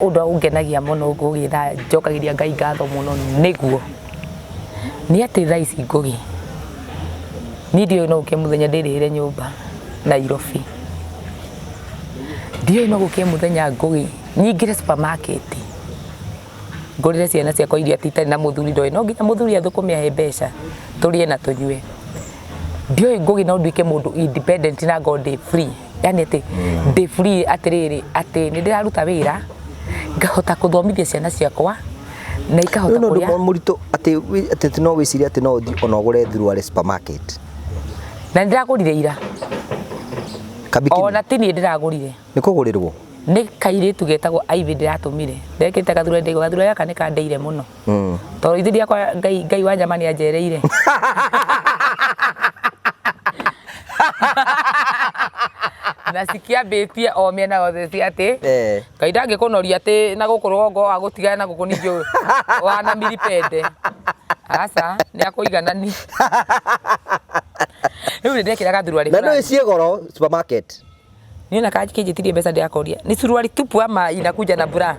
Ũndũ ũngenagia mũno Ngũgĩ na njokagĩria Ngai ngatho mũno nĩguo, nĩ atĩ thaa ici Ngũgĩ, niĩ ndiũĩ no gũkĩe mũthenya ndĩrĩhĩre nyũmba Nairobi. Ndiũĩ no gũkĩe mũthenya Ngũgĩ nyingĩre supermarket ngũrĩre ciana ciakwa irio atĩ itarĩ na mũthuri ndoĩ no nginya mũthuri athũkũme ahe mbeca tũrĩe na tũnyue. Ndiũĩ Ngũgĩ no nduĩke mũndũ independent na ngorwo ndĩ free. Yani atĩ ndĩ free atĩrĩrĩ atĩ nĩ ndĩraruta wĩra ngahota kũthomithia ciana ciakwa na ikahota Rĩu nĩ ũndũ kũrĩa mũritũ atĩ atĩ no wĩcirie atĩ no ũthiĩ ona ũgũre thuruarĩ supermarket. Na nĩ ndĩragũrire ira. Kabikini. Ona ti niĩ ndĩragũrire. Nĩ kũgũrĩrwo? Nĩ kairĩtu getagwo Ivy ndĩratũmire. Ndekĩrĩte gathura ndĩgwa gathura gaka nĩ kandeire mũno. Tondũ ithuĩ ndiakwa Ngai, Ngai wa nyama nĩ anjereire. Na cikĩambĩtie o mĩena yothe ci atĩ Ngai ndangĩkũnoria atĩ na gũkũ rũgongo agũtigane na gũkũ ningĩ wana miripende. Aca, nĩ akũiganani. Rĩu nĩ ndekĩra gathuruarĩ Na ndũĩ ciĩ goro supermarket. Niĩ na kĩnjĩtirie mbeca ndĩrakoria ni suruali tupu ama inakuja na bra.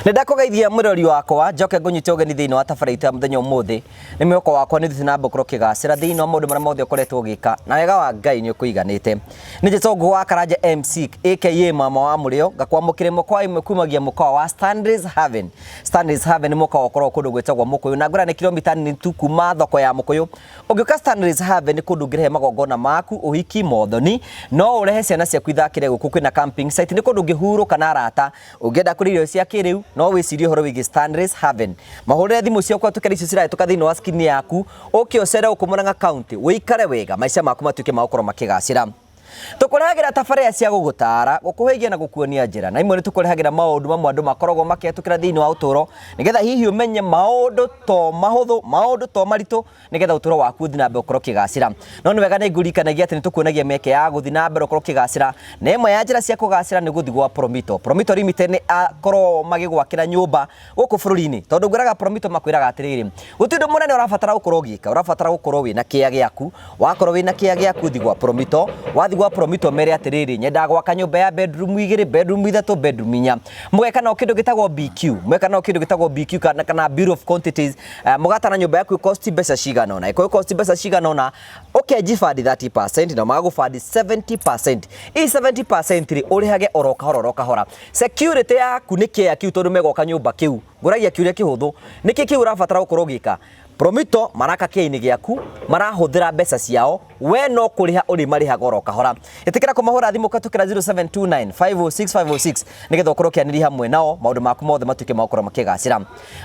Nĩ ndakũgeithia mwĩrori wakwa njoke ngũnyite ũgeni thĩinĩ wa tabarĩra itũ ya mũthenya ũmũthĩ. Nĩ mwĩhoko wakwa nĩ ũthiĩte na mbere gũkorwo ũkĩgacĩra thĩinĩ wa maũndũ marĩa mothe ũkoretwo ũgĩka na wega wa Ngai nĩ ũkũiganĩte. Nĩ njĩtwo Ngũgũ wa Karanja MC aka mama wa mũrĩo ngakwamũkĩra ĩmwe kwa ĩmwe kumagia mũkawa wa Stanley's Haven. Stanley's Haven nĩ mũkawa ũkoragwo kũndũ gwĩtagwo Mũkũyũ na ngwĩra nĩ kilomita nini tu kuma thoko ya Mũkũyũ. Ũngĩũka Stanley's Haven nĩ kũndũ ũngĩrehe magongona maku, ũhiki, mothoni, no ũrehe ciana ciaku ithakĩre gũkũ, kwĩna camping site, nĩ kũndũ ũngĩhurũka na arata. Ũngĩenda kũrĩa irio cia kĩrĩu, no wĩcirie ũhoro wĩgiĩ Stanley's Haven. Mahũrĩre thimũ ciao kũhetũkĩra icio cirahĩtũka thĩinĩ wa screen yaku, ũke ũcere gũkũ Murang'a County, ũikare wega, maica maku matuĩke ma gũkorwo makĩgacĩra. Tũkũrehagĩra tabarĩra cia gũgũtaara, gũkũhĩgia na gũkuonia njĩra. Na imwe nĩ tũkũrehagĩra maũndũ mamwe andũ makoragwo makĩhetũkĩra thĩinĩ wa ũtũũro, nĩgetha hihi ũmenye maũndũ to mahũthũ, maũndũ to maritũ, nĩgetha ũtũũro waku ũthiĩ na mbere gũkorwo ũkĩgacĩra. No nĩ wega nĩ ngũririkanagia atĩ nĩ tũkuonagia mĩeke ya gũthiĩ na mbere gũkorwo ũkĩgacĩra, na ĩmwe ya njĩra cia kũgacĩra nĩ gũthiĩ gwa Promito. Promito Limited nĩ akorwo magĩgwakĩra nyũmba gũkũ bũrũri-inĩ, tondũ ngwĩraga Promito makwĩraga atĩrĩrĩ, gũtirĩ ũndũ mũnene ũrabatara gũkorwo ũgĩka, ũrabatara gũkorwo wĩna kĩea gĩaku, wakorwo wĩna kĩea gĩaku thiĩ gwa Promito, wathiĩ gwa Promito mere atĩrĩrĩ, nyendaga gwaka nyũmba ya bedroom igĩrĩ, bedroom ithatũ, bedroom inya. Mũgeka nao kĩndũ gĩtagwo BQ, mweka nao kĩndũ gĩtagwo BQ kana Bill of Quantities, Mũgatana nyũmba yaku ĩkosti mbeca cigana ũna, ĩkorwo ĩkosti mbeca cigana ũna, ũkenjibandi 30% na magagũbandi 70%. Ii 70% rĩ, ũrĩhage oro kahora oro kahora. Security yaku nĩ kĩea kĩu tondũ megoka nyũmba kĩu. Ngũragia kĩũria kĩhũthũ, nĩkĩ kĩu ũrabatara gũkorwo ũgĩka? Promito maraka kĩea-inĩ gĩaku, marahũthĩra mbeca ciao, we no kũrĩha ũrĩmarĩhaga oro kahora. Ĩtĩkĩra kũmahũra thimũ kũhetũkĩra 0729 506 506 nĩgetha ũkorwo ũkĩanĩria hamwe nao maũndũ maku mothe matuĩke ma gũkorwo makĩgacĩra.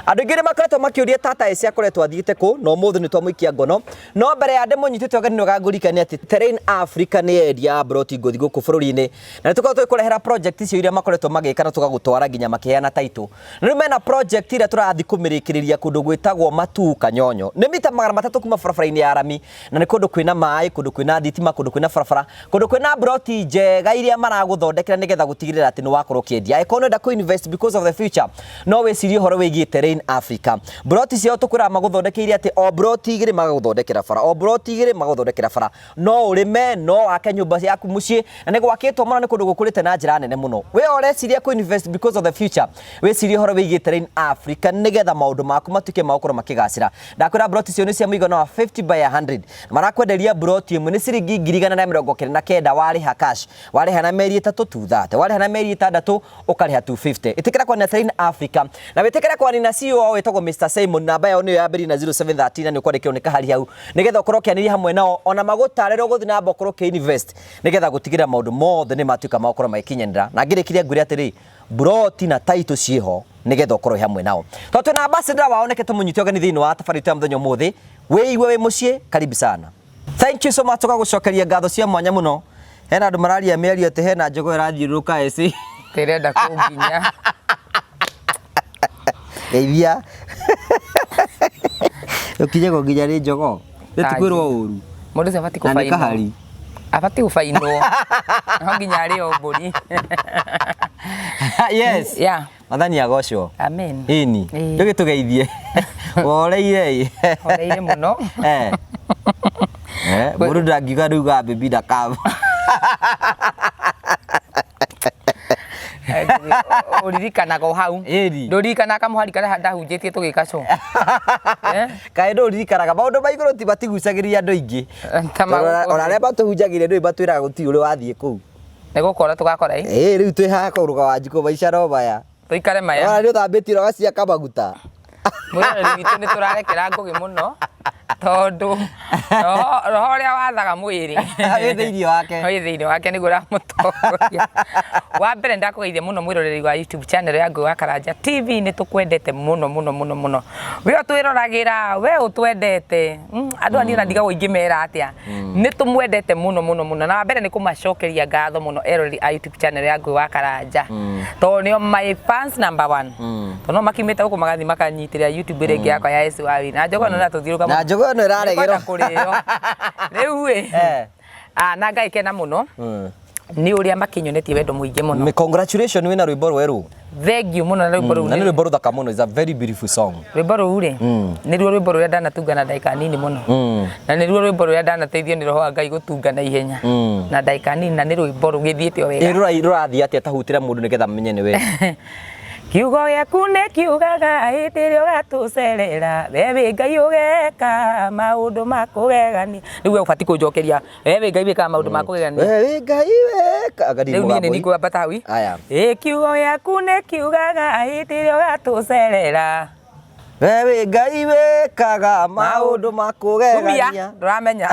Andũ aingĩ nĩ makoretwo makĩũria tata Esi akoretwo athiĩte kũ na ũmũthĩ nĩ twamũikia ngono. No mbere ya ndĩmũnyitĩte ũgeni nĩ wega ngũririkanie atĩ Terrain Africa nĩ endia a mburoti ngũthi gũkũ bũrũri-inĩ na nĩ tũkoretwo tũgĩkũrehera project icio iria makoretwo magĩka na tũgagũtwara nginya makĩheana title. Na rĩu mena project ĩrĩa tũrathiĩ kũmĩrĩkĩrĩria kũndũ gwĩtagwo Matuu Kanyonyo. Nĩ mita 300 kuma barabara-inĩ ya rami na nĩ kũndũ kwĩna maĩ, kũndũ kwĩna thitima, kũndũ kwĩna barabara, kũndũ kwĩna mburoti njega iria maragũthondekera nĩgetha gũtigĩrĩra atĩ nĩ wakorwo ũkĩendia. Angĩkorwo nĩ ũrenda kũ invest because of the future, no wĩcirie ũhoro wĩgiĩ Terrain Africa. Mburoti ciao tũkwĩraga magũthondekeire atĩ o mburoti igĩrĩ magagũthondekera bara, o mburoti igĩrĩ magagũthondekera bara. No ũrĩme, no wake nyũmba yaku mũciĩ, na nĩ gwakĩtwo mũno, nĩ kũndũ gũkũrĩte na njĩra nene mũno. We ũreciria kũ invest because of the future, wĩcirie ũhoro wĩgiĩ Terrain Africa nĩgetha maũndũ maku matuĩke ma gũkorwo makĩgacĩra. Ndakwĩra mburoti icio nĩ cia mũigana wa 50 by 100. Marakwenderia mburoti ĩmwe nĩ ciringi 199,000 warĩha cash, warĩha na mĩeri ĩtatũ 230, warĩha na mĩeri ĩtandatũ ũkarĩha 250. Ĩtĩkĩra kwaria na Terrain Africa na wĩtĩkĩre kwaria na CEO wao wĩtagwo Mr Simon, namba yao nĩyo yambĩrĩirie na 0713 na nĩ ũkwandĩkĩrwo nĩ kahari hau nĩgetha ũkorwo ũkĩanĩria hamwe nao ona magũtarĩre ũgũthiĩ na mbere ũkorwo ũkĩ invest nĩgetha gũtigĩrĩra maũndũ mothe nĩ matuĩka ma gũkorwo magĩkinyanĩra. Na ngĩrĩkĩria ngwĩre atĩrĩ, mburoti na title ciĩho nĩgetha ũkorwo wĩ hamwe nao. Tondũ twĩna ambassador wao nĩkĩ tũmũnyite ũgeni thĩinĩ wa tabarĩra itũ ya mũthenya ũmũthĩ. Wĩigue wĩ mũciĩ, karibu sana. Thank you so much, tũgagũcokeria ngatho cia mwanya mũno. Hena andũ mararia mĩario atĩ hena njogoo ĩrathiũrũrũka eci. Ĩrenda kũnginya. Geithia. Ũkinyagwo nginya nĩ njogoo. Nĩ ti kwĩrwo ũru. Mũndũ ũcio abatiĩ Na nĩ kũbainwo. kahari. Abatiĩ gũbainwo. No nginya arĩo mbũri. Yes. Yeah. Mwathani agocwo. Amen. Ĩni. Ĩĩ. Ndũgĩtũgeithie. Woreire ĩ. Horeire mũno. Eh. Eh, mũndũ ndangiuga rĩu ga baby ndakamba. Ũririkanaga o hau. Ĩni. Ndũririkanaga kamũhari karĩa ndahunjĩtie tũgĩka show. Eh? Kaĩ ndũririkanaga maũndũ ma igũrũ ti matigucagĩrĩria andũ aingĩ. Ta ma Ona gũkũ ona arĩa matũhunjagĩria ndũĩ matwĩraga gũtirĩ ũrĩ wathiĩ kũu. Nĩ gũkora tũgakora ĩ. Ĩĩ rĩu twĩ haha kũrũga wa njikũ maica no maya. Tũikare maya. Ona nĩ ũthambĩtie ũgaciaka maguta. Mwĩroreri witũ nĩ tũrarekera ngũgĩ mũno tondũ roho roho ũrĩa wathaga mwĩrĩ Wĩ thĩinĩ wake. Wĩ thĩinĩ wake nĩguo ũramũtongoria. Wa mbere ndakũgeithia mũno mwĩroreri wa YouTube channel ya Ngũgĩ wa Karanja TV, nĩ tũkwendete mũno mũno mũno mũno. We ũtwĩroragĩra, we ũtwendete. Andũ aya niĩ ona ndigagwo ingĩmera atĩa. Nĩ tũmwendete mũno mũno mũno. Na wa mbere nĩ kũmacokeria ngatho mũno eroreri a YouTube channel ya Ngũgĩ wa Karanja. Tondũ nĩo my fans number one. Tondũ no makiumĩte gũkũ magathiĩ makanyitĩrĩra YouTube ĩrĩa ĩngĩ yakwa ya Yesu wa Wina. Na njogo ĩno ĩratũthiũrũrũka Na mũno. njogo ĩno ĩraregerwo. Nĩngwenda kũrĩo. Rĩu ĩ. Ah, na Ngai kena mũno nĩ ũrĩa makĩnyonetie wendo mũingĩ mũno. Congratulations wĩna rwĩmbo rwerũ. Thank you mũno na rwĩmbo rũu. Na nĩ rwĩmbo rũthaka mũno, it's a very beautiful song. Rwĩmbo rũu rĩ, nĩruo rwĩmbo rũrĩa ndanatunga na ndagĩka nini mũno. Na nĩruo rwĩmbo rũrĩa ndanateithio nĩ roho wa Ngai gũtunga na ihenya. Na ndagĩka nini, na nĩ rwĩmbo rũgĩthiĩte o wega. Ĩ rũrathiĩ atĩa ta hutĩra mũndũ nĩgetha menye nĩ we. Kiugo gĩaku nĩ kiugaga hĩndĩ ĩrĩa ũgatũcerera, we wĩ Ngai ũgeka maũndũ ma kũgegania. Rĩu we ũbatiĩ kũnjokeria, we wĩ Ngai wĩkaga maũndũ ma kũgegania. We wĩ Ngai weka. Anga ndirĩ Rĩu niĩ nĩ mũgambo-ĩ. nikwambata hau. Aya. Ĩ kiugo gĩaku nĩ kiugaga hĩndĩ ĩrĩa ũgatũcerera. We wĩ Ngai wĩkaga maũndũ ma Rumia, kũgegania. ndũramenya.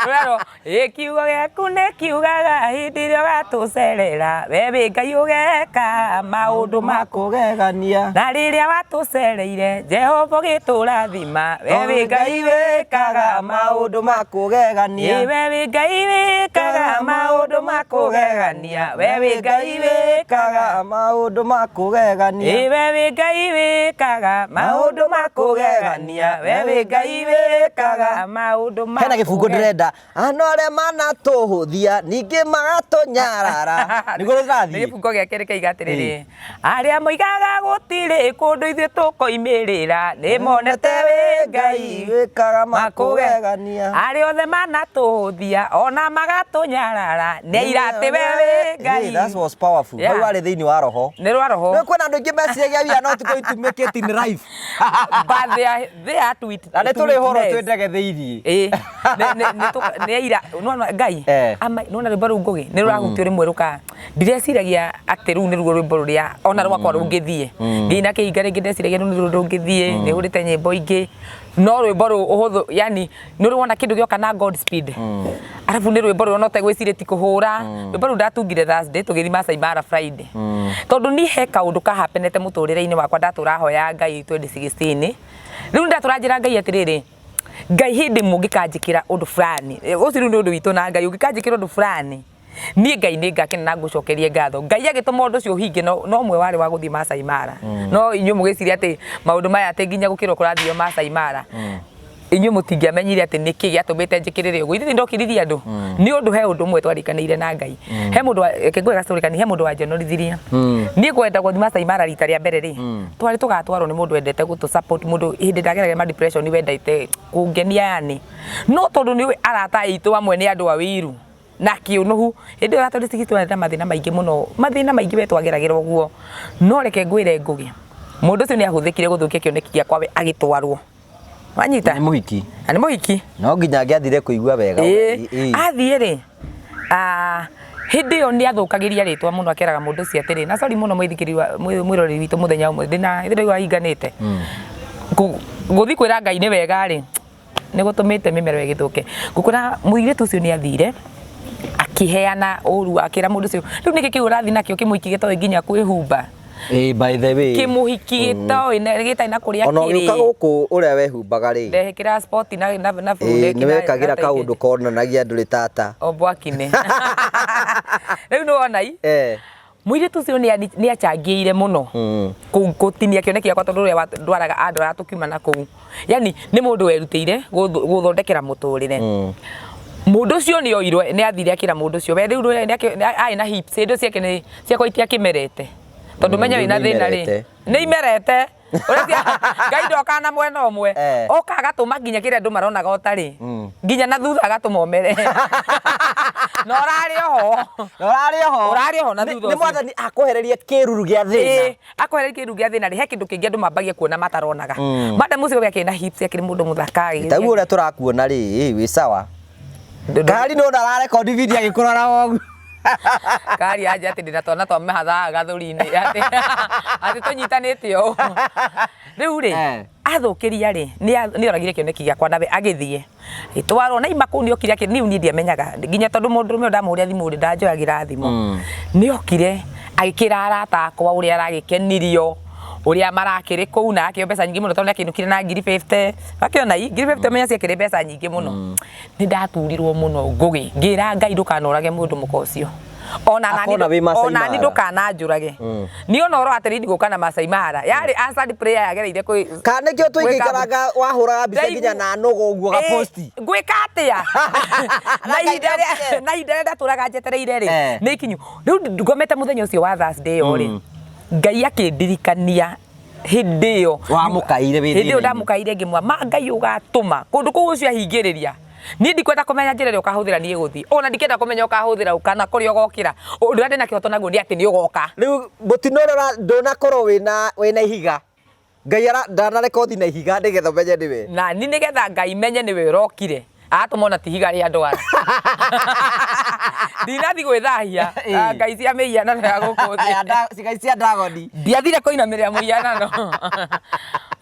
Rũrerwo, ĩ kiugo gĩaku nĩ kiugaga hĩndĩ ĩrĩa ũgatũcerera, we wĩ Ngai ũgeka maũndũ ma kũgegania. Na rĩrĩa watũcereire, Jehova ũgĩtũrathima, we wĩ Ngai wĩkaga maũndũ ma kũgegania. Ĩ we wĩ Ngai wĩkaga maũndũ ma kũgegania, we wĩ Ngai wĩkaga maũndũ ma kũgegania. Ĩ we wĩ Ngai wĩkaga maũndũ ma kũgegania, we wĩ Ngai wĩkaga maũndũ ma Hena gĩbungo kũgegania. ndĩrenda ano arĩa manatũhũthia ningĩ magatũnyarara nĩguo Nĩ rũrathiĩ. gĩbungo gĩa kerĩ kaiga atĩrĩrĩ, arĩa moigaga gũtirĩ kũndũ ithuĩ tũkoimĩrĩra nĩ monete wĩ Ngai wĩkaga makũgegania. Arĩa othe manatũhũthia ona magatũnyarara nĩ aira atĩ we wĩ Ngai. Hey, that was powerful. Yeah. Hau warĩ thĩinĩ wa roho. Nĩ rwa roho. Rĩu kwĩna andũ aingĩ meciragia we are not going to make it in life. But they are to it. Na nĩ to tũrĩ horo witness. twĩ ndege thĩinĩ. Ĩĩ. Nĩ aira nĩwona Ngai Eh. nĩwona rwĩmbo rũu Ngũgĩ nĩ rũrahutia rĩmwe rũka ndireciragia atĩ rũu nĩruo rwĩmbo rũrĩa ona rwakwa rũngĩthiĩ ngĩina kĩhinga rĩngĩ ndeciragia rũu nĩruo rũngĩthiĩ nĩ hũrĩte nyĩmbo ingĩ no rwĩmbo rũu ũhũthũ yani nĩ ũrĩ wona kĩndũ gĩoka na God speed arabu nĩ rwĩmbo rũrĩa ũtegwĩcirĩtie kũhũra rwĩmbo rũu ndatungire Thursday tũgĩthiĩ Masai Mara Friday tondũ niĩ he kaũndũ kahapenete mũtũrĩre-inĩ wakwa ndatũra hoya Ngai 2016 rĩu ndatũra njĩra Ngai atĩrĩrĩ Ngai hĩndĩ ĩmwe ũngĩkanjĩkĩra ũndũ fulani ũcio rĩu nĩ ũndũ witũ na Ngai ũngĩkanjĩkĩra ũndũ fulani niĩ Ngai nĩ ngakena na ngũcokerie ngatho. Ngai agĩtũma ũndũ ũcio ũhinge no ũmwe warĩ wa gũthiĩ Masai Mara. No inyuĩ mũgĩciria atĩ maũndũ maya atĩ nginya gũkĩrwo kũrathio Masai Mara. Inyuĩ mũtingĩamenyire atĩ nĩkĩ gĩatũmĩte njĩkĩrĩre ũguo. Ithuĩ ndokiririe andũ. Nĩ ũndũ he ũndũ ũmwe twarĩkanĩire na Ngai. He mũndũ reke ngwĩre gastory kanini, he mũndũ wanjonorithirie. Niĩ kwenda gũthiĩ Masai Mara rita rĩa mbere rĩ, twarĩ tũgatwarwo nĩ mũndũ wendete gũtũ support, mũndũ hĩndĩ ndageragĩra ma depression wendete kũngenia yani. No tondũ nĩ ũĩ arata aitũ amwe nĩ andũ a wĩiru na kĩũnũhu, hĩndĩ ĩyo tondũ twarĩ na mathĩna maingĩ mũno, mathĩna maingĩ we twageragĩra ũguo. No reke ngwĩre Ngũgĩ, mũndũ ũcio nĩ ahũthĩkire gũthũkia kĩoneki gĩakwa we agĩtwarwo. Wanyita? Nĩ mũhiki. Na nĩ mũhiki. No nginya angĩathire kũigua wega. Ĩĩ. Athiĩ rĩ, hĩndĩ ĩyo nĩ athũkagĩria rĩtwa mũno akeraga mũndũ ũcio atĩrĩ, na sorry mũno mwĩthikĩrĩria mwĩroreri witũ mũthenya ũmwe, ndĩna hĩndĩ ĩyo ahinganĩte. Gũthiĩ kwĩra Ngai nĩ wega rĩ, nĩ gũtũmĩte mĩmero ĩgĩthũke. Ngũkwĩra mũirĩtu ũcio nĩ athire akĩheana ũru akĩra mũndũ ũcio, rĩu nĩkĩ kĩu ũrathiĩ nakĩo kĩmũhiki gĩtoĩ nginya kwĩhumba? Ĩĩ, by the way. Kĩmũhiki gĩtoĩ gĩtarĩ na kũrĩa Ona ũgĩũka kĩrĩ. gũkũ ũrĩa wehumbaga rĩ. Ndehĩkĩra sport na Ĩĩ, full nĩ wekagĩra kaũndũ konanagia ndũrĩ tata. Obwakine. Rĩu nĩ wona i? Eh. Mũirĩtu ũcio nĩ achangĩire mũno gũtinia kĩoneki gĩakwa tondũ ũrĩa ndwaraga andwaraga tũkiuma na kũu. Yani nĩ mũndũ werutĩire gũthondekera mũtũrĩre. Mũndũ ũcio nĩ oirwo nĩ athire akĩra mũndũ ũcio we rĩu arĩ na hips hĩndĩ ciake nĩ ciakwa itiakĩmerete. Tondũ menye Rĩu wĩna nĩ thĩna rĩ, imerete. nĩ imerete. Ũreciria Ngai ndokaga na mwena ũmwe, oka agatũma nginya kĩrĩa andũ maronaga ũtarĩ, nginya na thutha agatũma ũmere. Na ũrarĩ oho. Na ũrarĩ oho. Ũrarĩ oho na thutha Nĩ ũcio. mwathani akwehereria kĩruru gĩa thĩna. Ĩĩ, akwehereria kĩruru gĩa thĩna rĩ, he kĩndũ kĩngĩ andũ mambagia kuona mataronaga. Madam ũcio we akĩrĩ na hips, akĩrĩ mũndũ mũthaka. Taguo ũrĩa tũrakuona rĩ, wĩ sawa. Ngari no ndararekondi video agĩkũrora woguo. Kari anja atĩ ndĩna twana twa mĩhathaga gathũri-inĩ atĩ atĩ tũnyitanĩte ũũ. Rĩu rĩ, athũkĩria rĩ, nĩ oragire kĩoneki gĩakwa nawe agĩthiĩ. Agĩtwarwo na ima kũu nĩ okire akĩ niĩ ndiamenyaga nginya tondũ mũndũrũme ũyũ ndamũhũrĩra thimũ rĩ ndanjoyagĩra thimũ. Nĩ okire agĩkĩra arata akwa ũrĩa aragĩkenirio ũrĩa marakĩrĩ kũu na akĩo mbeca nyingĩ mũno tondũ nĩ akĩinũkire na ngiri 50. Akĩona i ngiri 50 menya ciakĩrĩ mbeca nyingĩ mũno. Nĩ ndaturirwo mũno Ngũgĩ ngĩra Ngai ndũkanorage mũndũ mũka ũcio. Ona nani Akona wĩ Masai ona nani Mara. ndũkananjũrage. Niĩ ona ũhoro wa atĩrĩrĩ ndigũka na Masai Mara. Yarĩ answered prayer yagereire kwĩ Kana nĩkĩo tũigĩikaranga wahũraga mbica Ndaigu- nginya na nũgũ ũguo gaposti. Ngwĩka atĩa? Na ihinda rĩa na ihinda rĩrĩa ndatũraga njetereire rĩ nĩ ikinyu. Rĩu ngomete mũthenya ũcio wa Thursday ĩyo rĩ, Ngai akĩndirikania hĩndĩ ĩyo Wamũkaire wĩ hĩndĩ ĩyo thĩna-inĩ. ndamũkaire ngĩmwa ma Ngai ũgatũma kũndũ kũu ũcio ahingĩrĩria niĩ ndikwenda kũmenya njĩra ĩrĩa ũkahũthĩra niĩ gũthiĩ ona ndikenda kũmenya ũkahũthĩra ũ kana kũrĩa ũgokĩra ũndũ ũrĩa ndĩna kĩhoto naguo nĩ atĩ nĩ ũgoka. Rĩu mũtino ũrĩa ndũnakorwo wĩna wĩna ihiga. Ngai ara ndanarekondi na ihiga nĩgetha ũmenye nĩwe. Na ni nĩgetha Ngai menye nĩwe ũrokire agatũma ona ti ihiga rĩa ndwara. Ndinathi gwĩthahia ngai cia mĩhianano ya gũkũ thĩ. Ngai cia ndagoni. Ndiathire kũinamĩrĩra mũhianano.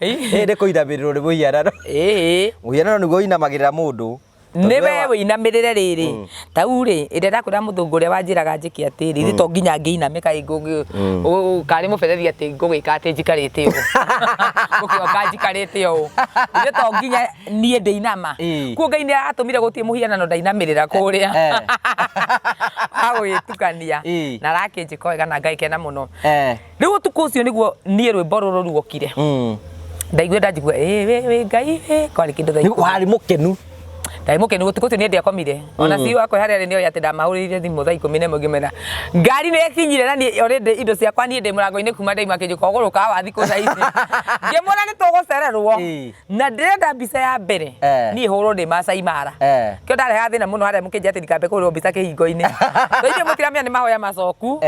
Ĩĩ nĩ kũinamĩrĩrwo nĩ mũhianano. Ĩĩ. Mũhianano nĩguo ũinamagĩrĩra mũndũ. Nĩ we wĩinamĩrĩre rĩrĩ tau rĩ ĩrĩa ndakwĩra mũthũngũ ũrĩa wanjĩraga njĩke atĩrĩ ithe to nginya ngĩiname kaĩ karĩ mũberethi atĩ ngũgĩka atĩ njikarĩte ũũ ngũkĩoka njikarĩte ũũ ithe to nginya niĩ ndĩinama kuo Ngai nĩ aratũmire gũtirĩ mũhianano ndainamĩrĩra kũrĩa agũgĩtukania na arakĩnjĩka wega na ngagĩkena mũno. Rĩu ũtukũ ũcio nĩguo niĩ rwĩmbo rũrũ ruokire ndaiguire ndanjigua ĩ wĩ wĩ Ngai wĩ kwarĩ kĩndũ thaa ikũmi. Warĩ mũkenu. Ndarĩ mũkenu ũtukũ ũcio niĩ ndiakomire ona CEO wakwa harĩa arĩ nĩoĩ atĩ ndamahũrĩire thimũ thaa 11 ngĩmera ngari nĩ ĩkinyire na niĩ already indo ciakwa niĩ ndĩ mũrango-inĩ kuma ndaima kĩnjũka ũgũrũka wa thikũ thaa ici ngĩmwĩra nĩ tũgũcererwo na ndĩrenda mbica ya mbere niĩ hũrwo ndĩ Masai Mara kĩo ndarehaga thĩna mũno harĩa mũkĩnjĩra atĩ ndikambe kũhũrwo mbica kĩhingo-inĩ tondũ inyuĩ mũtiramenya nĩ mahoya macoku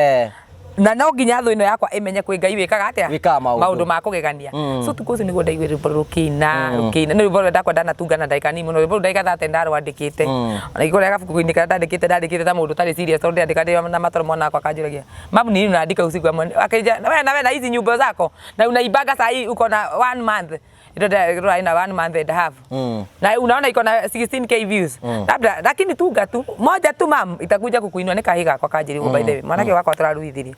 na no nginya thũ ĩno yakwa ĩmenye kwĩ Ngai wĩkaga atĩa Wĩkaga maũndũ. Maũndũ ma kũgegania. So ũtukũ ũcio nĩguo ndaiguire rwĩmbo rũkĩina rũkĩina nĩ rwĩmbo rũrĩa ndakwa ndanatunga na ndagĩka nini mũno rwĩmbo rũu ndagĩka 30 ndarwandĩkĩte ona ingĩkũrĩa gabuku-inĩ karĩa ndandĩkĩte ndandĩkĩte ta mũndũ ũtarĩ serious tondũ ndĩrandĩka ndĩ na matoro mwana wakwa akanjũragia mamu nini unaandika usiku akĩnja we na we na hizi nyumba zako na unaibanga saa hii uko na one month ndo ina one month and a half na unaona iko na 16K views labda lakini tunga tu moja tu mam itakuja kukuinua nĩ kahĩ gakwa kanjĩrĩirwo by the way mwanake wakwa tũraruithirie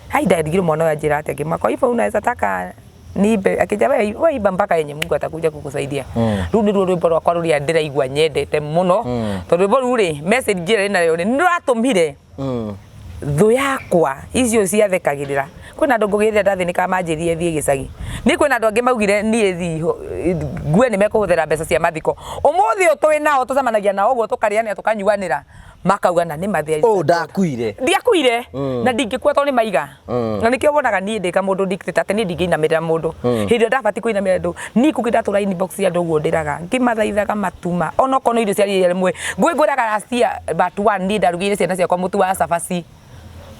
hai ndarigirwo mwana ũyũ anjĩra atĩa ngĩmwĩra kwa hivyo unaweza taka niibe akĩnjĩra we we iba mpaka yenye Mungu atakuja kukusaidia rĩu nĩruo rwĩmbo rwakwa rũrĩa ndĩraigua nyendete mũno tondũ rwĩmbo rũu rĩ message ĩrĩa ĩnayo rĩ nĩ rũratũmire thũ yakwa icio ciathekagĩrĩra kwĩna andũ ngũgĩrĩra ndathĩnĩkaga manjĩrire thiĩ gĩcagi niĩ kwĩna andũ angĩ maugire niĩ thi ngue nĩ mekũhũthĩra mbeca cia mathiko ũmũthĩ ũyũ twĩ nao tũcemanagia nao ũguo tũkarĩanĩra tũkanyuanĩra makauga na nĩ mathĩa Ũũ ndakuire. Ndiakuire na ndingĩkua tondũ nĩ maiga na nĩkĩo wonaga niĩ ndĩ kamũndũ dictator atĩ niĩ ndingĩinamĩrĩra mũndũ hĩndĩ ĩrĩa ndabatiĩ kũinamĩrĩra andũ niĩ kũngĩ ndatũra inbox ya andũ ũguo ndĩraga ngĩmathaithaga matuma onokorwo nĩ irio cia rĩrĩa rĩmwe ngũĩ ngwĩraga last year but one niĩ ndarugĩire ciana ciakwa mũtu wa cabaci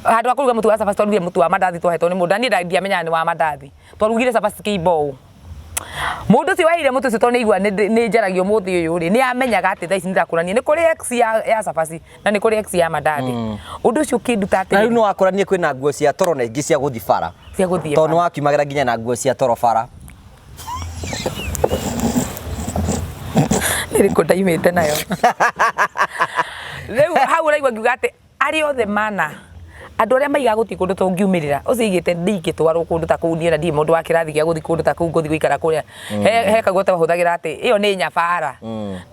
handũ ha kũruga mũtu wa cabaci twarugire mũtu wa mandathi twahetwo nĩ mũndũ na niĩ ndiamenyaga nĩ wa mandathi twarugire cabaci kĩimbo ũũ Mũndũ ũcio waheire mũtĩ ũcio tondũ nĩaigua nĩ njaragia ũmũthĩ ũyũ rĩ, nĩ amenyaga atĩ thaa ici nĩndakũrania nĩ kũrĩ ex ya cabaci na nĩ kũrĩ ex ya mandathi. Ũndũ ũcio ũkĩnduta Na rĩu atĩrĩrĩ. nĩ wakũrania kwĩna nguo cia toro na ingĩ cia gũthiĩ bara. Cia gũthiĩ Tondũ nĩ bara. wakiumagĩra nginya na nguo cia toro bara. Nĩ ĩrĩkũ ndaimĩte nayo? Rĩu hau ũraigua ngiuga atĩ arĩa othe mana andũ arĩa maigaga gũtirĩ kũndũ tũngiumĩrĩra ũcio aigĩte ndingĩtwarwo kũndũ ta kũu niĩ na ndirĩ mũndũ wa kĩrathi gĩa gũthiĩ kũndũ ta kũu ngũthiĩ gũikara kũrĩa he he kaguo twahũthagĩra atĩ ĩyo nĩ nyabara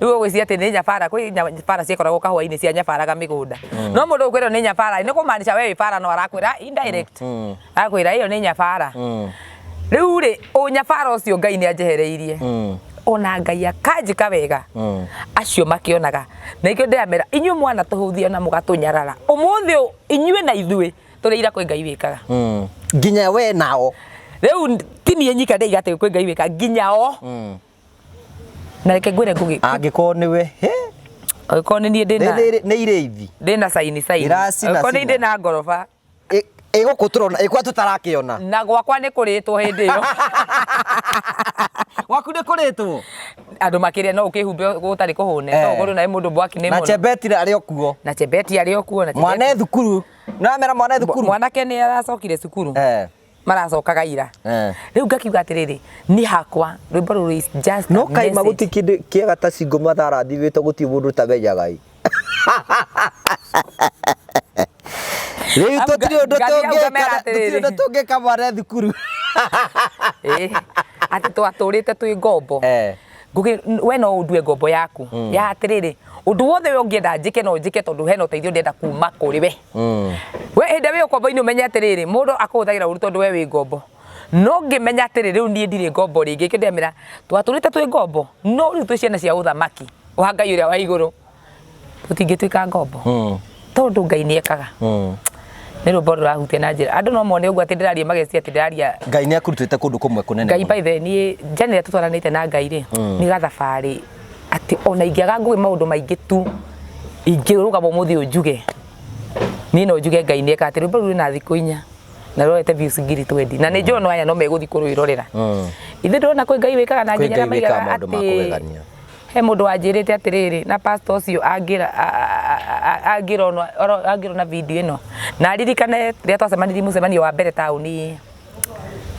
rĩu ũgwĩciria atĩ nĩ nyabara kwĩ nyabara ciakoragwo kahũa-inĩ cia nyabaraga mĩgũnda no mũndũ ũkwĩrwo nĩ nyabara nĩ kũmaanisha we wĩ bara no arakwĩra indirect arakwĩra ĩyo nĩ nyabara rĩu rĩ ũnyabara ũcio Ngai nĩ anjehereirie ona Ngai akanjĩka wega acio makĩonaga na ikĩo ndĩramera inyuĩ mwana tũhũthia na mũgatũnyarara ũmũthĩ ũyũ inyuĩ na ithuĩ Tũrĩ ira kwĩ Ngai wĩkaga. Nginya we nao. Rĩu ti niĩ nyika ndĩiga atĩ kwĩ Ngai wĩkaga, nginya o. Na reke ngwĩre Ngũgĩ. Angĩkorwo nĩwe, he? Angĩkorwo nĩ niĩ ndĩna. Nĩ irĩithi. Ndĩna caini caini. Iracina Angĩkorwo nĩ cina. ndĩna ngoroba. Ĩgũkũ tũrona, ĩkwa tũtarakĩona. Na gwakwa nĩ kũrĩtwo hĩndĩ ĩyo. Gwaku nĩ kũrĩtwo? Andũ makĩrĩa no ũkĩhumbe gũtarĩ kũhũne. Eh. No ũkorwo nawe mũndũ mwaki nĩ Na mũno. Chebet arĩ o kuo. Na Chebet arĩ o kuo. Na Chebet- Mwana e thukuru. Nĩwamera mwana e thukuru? Mwanake nĩ aracokire cukuru. Eh. Maracokaga ira. Eh. Rĩu ngakiuga atĩrĩrĩ, niĩ hakwa rwĩmbo rũrũ is just a No kaima message. gũtirĩ kĩndũ kĩega ta single mother arathimĩtwo gũtirĩ mũndũ ũtamenyaga ĩ. Rĩu Amu tũtirĩ ũndũ ngathiĩ hau tũngĩka ngamera atĩrĩrĩ. tũtirĩ ũndũ tũngĩka mwana e thukuru. Ĩĩ, atĩ twatũrĩte twĩ ngombo. Eh. Ngũgĩ we no ũndue ngombo yaku. Ya atĩrĩrĩ, ũndũ wothe we ũngĩenda njĩke no njĩke tondũ hena ũteithio ndĩrenda kuma kũrĩ we. We hĩndĩ ĩrĩa wĩ ũkombo-inĩ ũmenye atĩrĩrĩ, mũndũ akũhũthagĩra ũru tondũ we wĩ ngombo. No ngĩmenya atĩrĩ, rĩu niĩ ndirĩ ngombo rĩngĩ, kĩndĩ ndĩramera, twatũrĩte twĩ ngombo, no rĩu twĩ ciana cia ũthamaki wa Ngai ũrĩa wa igũrũ. Tũtingĩtuĩka ngombo. Tondũ Ngai nĩ ekaga. Nĩ rwĩmbo rũrahutia na njĩra. Andũ no mone ũguo atĩ ndĩraria mageciria atĩ ndĩraria. Ngai nĩ akurutĩte kũndũ kũmwe kũnene Ngai mũno. by the way, niĩ njane ĩrĩa tũtwaranĩte na Ngai rĩ, nĩ gathabarĩ atĩ ona ingĩaga ngũgĩ maũndũ maingĩ tu, ingĩrũgama ũmũthĩ ũyũ njuge, niĩ no njuge Ngai nĩ ekaga atĩ rwĩmbo rũu rwĩna thikũ inya na rũrete views 20,000 na nĩ njũĩ ona aya no megũthiĩ kũrwĩrorera. Ithuĩ ndĩrona kwĩ Ngai wĩkaga na Kwĩ nginya arĩa Ngai wĩkaga maigaga maũndũ ma atĩ kũgegania. He mũndũ wanjĩrĩte atĩrĩrĩ, na pastor ũcio angĩra angĩrona angĩrona video ĩno na aririkane rĩrĩa twacemanirie mũcemanio wa mbere taũni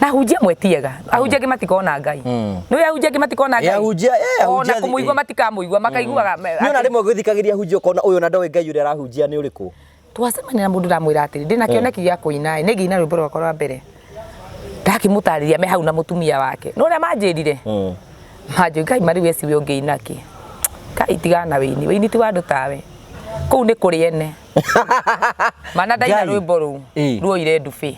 na ahunjia amwe ti ega ahunjia angĩ matikona Ngai nĩ ahunjia angĩ matikona Ngai Ahunjia, eh, ona ahunjia kũmũigua matikamũigua makaiguaga Nĩ ona rĩmwe gũthikagĩria ahunjia ũkona ũyũ na ndoĩ Ngai ũrĩa arahunjia nĩ ũrĩkũ. Twacemania na mũndũ ndamwĩra atĩrĩ, ndĩna kĩoneki gĩa kũina ĩ, nĩ ngĩina rwĩmbo rwakwa rwa mbere. Ndakĩmũtarĩria me hau na mũtumia wake. No ũrĩa manjĩrire? Manjũria Ngai ma rĩu eci we ũngĩina kĩ? Kai tigana na wĩini, wĩini ti wa andũ tawe. Kũu nĩ kũrĩ ene. Mana ndaina Ngai. rwĩmbo rũu, ruoire ndubĩ.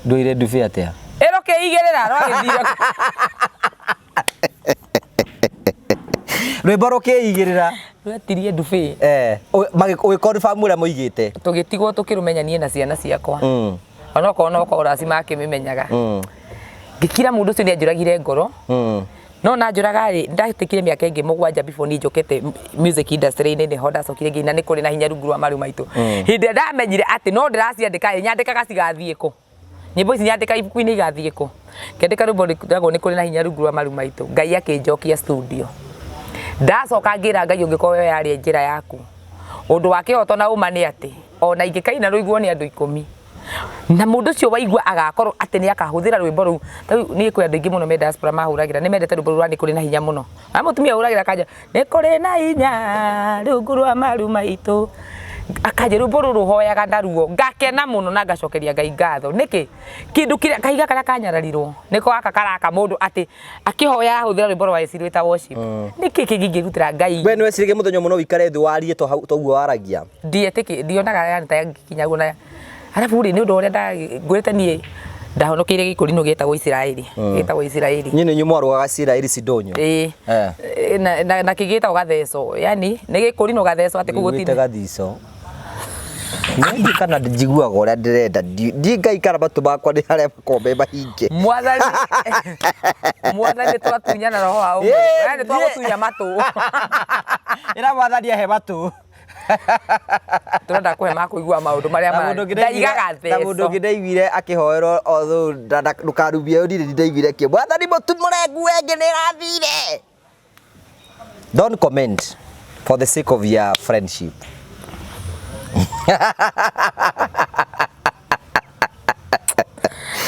Nduoire ndubĩ atĩa? Ĩrũkĩigĩrĩra rwagĩthire. Rwĩmbo rũkĩigĩrĩra. Rwetirie ndubĩ. Eh, ũgĩconfirm ũrĩa moigĩte. Tũgĩtigwo tũkĩrũmenya niĩ na ciana ciakwa. Onokorwo no chorus makĩmĩmenyaga. Ngĩkira mũndũ ũcio nĩanjũragire ngoro. No na njũraga rĩ, ndahĩtũkire mĩaka ĩngĩ mũgwanja before niĩ njũkĩte music industry-inĩ nĩho ndacokire ngĩina nĩ kũrĩ na hinya rungu rwa maru maitũ. Hĩndĩ ĩrĩa ndamenyire atĩ no ndĩraciandĩka ĩ, nyandĩkaga cigathiĩ kũ? Nyĩmbo ici nyandĩka ibuku-inĩ igathiĩ kũ? Ngĩandĩka rwĩmbo rwĩtagwo nĩ kũrĩ na hinya rungu rwa maru maitũ. Ngai akĩnjokia studio. Ndacoka ngĩra Ngai ũngĩkorwo ĩyo yarĩ njĩra yaku, ũndũ wa kĩhoto na ũma nĩ atĩ ona ingĩkaina rũiguo nĩ andũ ikũmi, na mũndũ ũcio waigua agakorwo atĩ nĩ akahũthĩra rwĩmbo rũu. Rĩu niĩ kwĩ andũ aingĩ mũno me diaspora mahũragĩra, nĩ mendete rwĩmbo rũu rwa nĩ kũrĩ na hinya mũno. Na mũtumia ahũragĩra akanja nĩ kũrĩ na hinya rungu rwa maru maitũ. Akanjĩra rwĩmbo rũrũ hoyaga naruo ngakena mũno na ngacokeria Ngai ngatho. Nĩkĩ? Kĩndũ kĩrĩa kahiga karĩa kanyararirwo nĩko gaka karaka mũndũ atĩ akĩhoya ahũthĩra rwĩmbo rwa Esi rwĩta worship. Nĩkĩ kĩngĩ ingĩrutĩra Ngai? We nĩ weciragia mũthenya ũmwe no ũikare thĩ warie to hau toguo waragia? Ndietĩkĩ ndionaga yani ta nginya guo na arabu rĩ nĩ ũndũ ũrĩa ngwĩrĩte niĩ ndahonokeire gĩkũrinũ gĩtagwo Isiraeli gĩtagwo Isiraeli. Nyinyi inyuĩ mwarũgaga Isiraeli Sidonyo. Ĩĩ. Eh. Na kĩgĩtagwo gatheco yani nĩ gĩkũrinũ gatheco atĩ kũu Wĩiguĩte gũtirĩ gathico. Niĩ kana njiguaga ũrĩa ndĩrenda ndiĩ ngaikara matũ makwa nĩ harĩa makoragwo me mahinge. Mwathani Mwathani nĩ twatunyana roho wa ũmwe. Ĩĩ, We nĩ twagũtunya matũ. Ĩra mwathani ahe matũ. Tũrenda kũhe ma kũigua maũndũ marĩa Na ma mũndũ ũngĩ ndaigaga ndaiguire- na mũndũ theco. ũngĩ ndaiguire akĩhoerwo although ndũkarumie ũyũ ndirĩ ndaiguire kĩ mwathani mũtumũre nguo ĩngĩ nĩ ĩrathire. Don't comment for the sake of your friendship.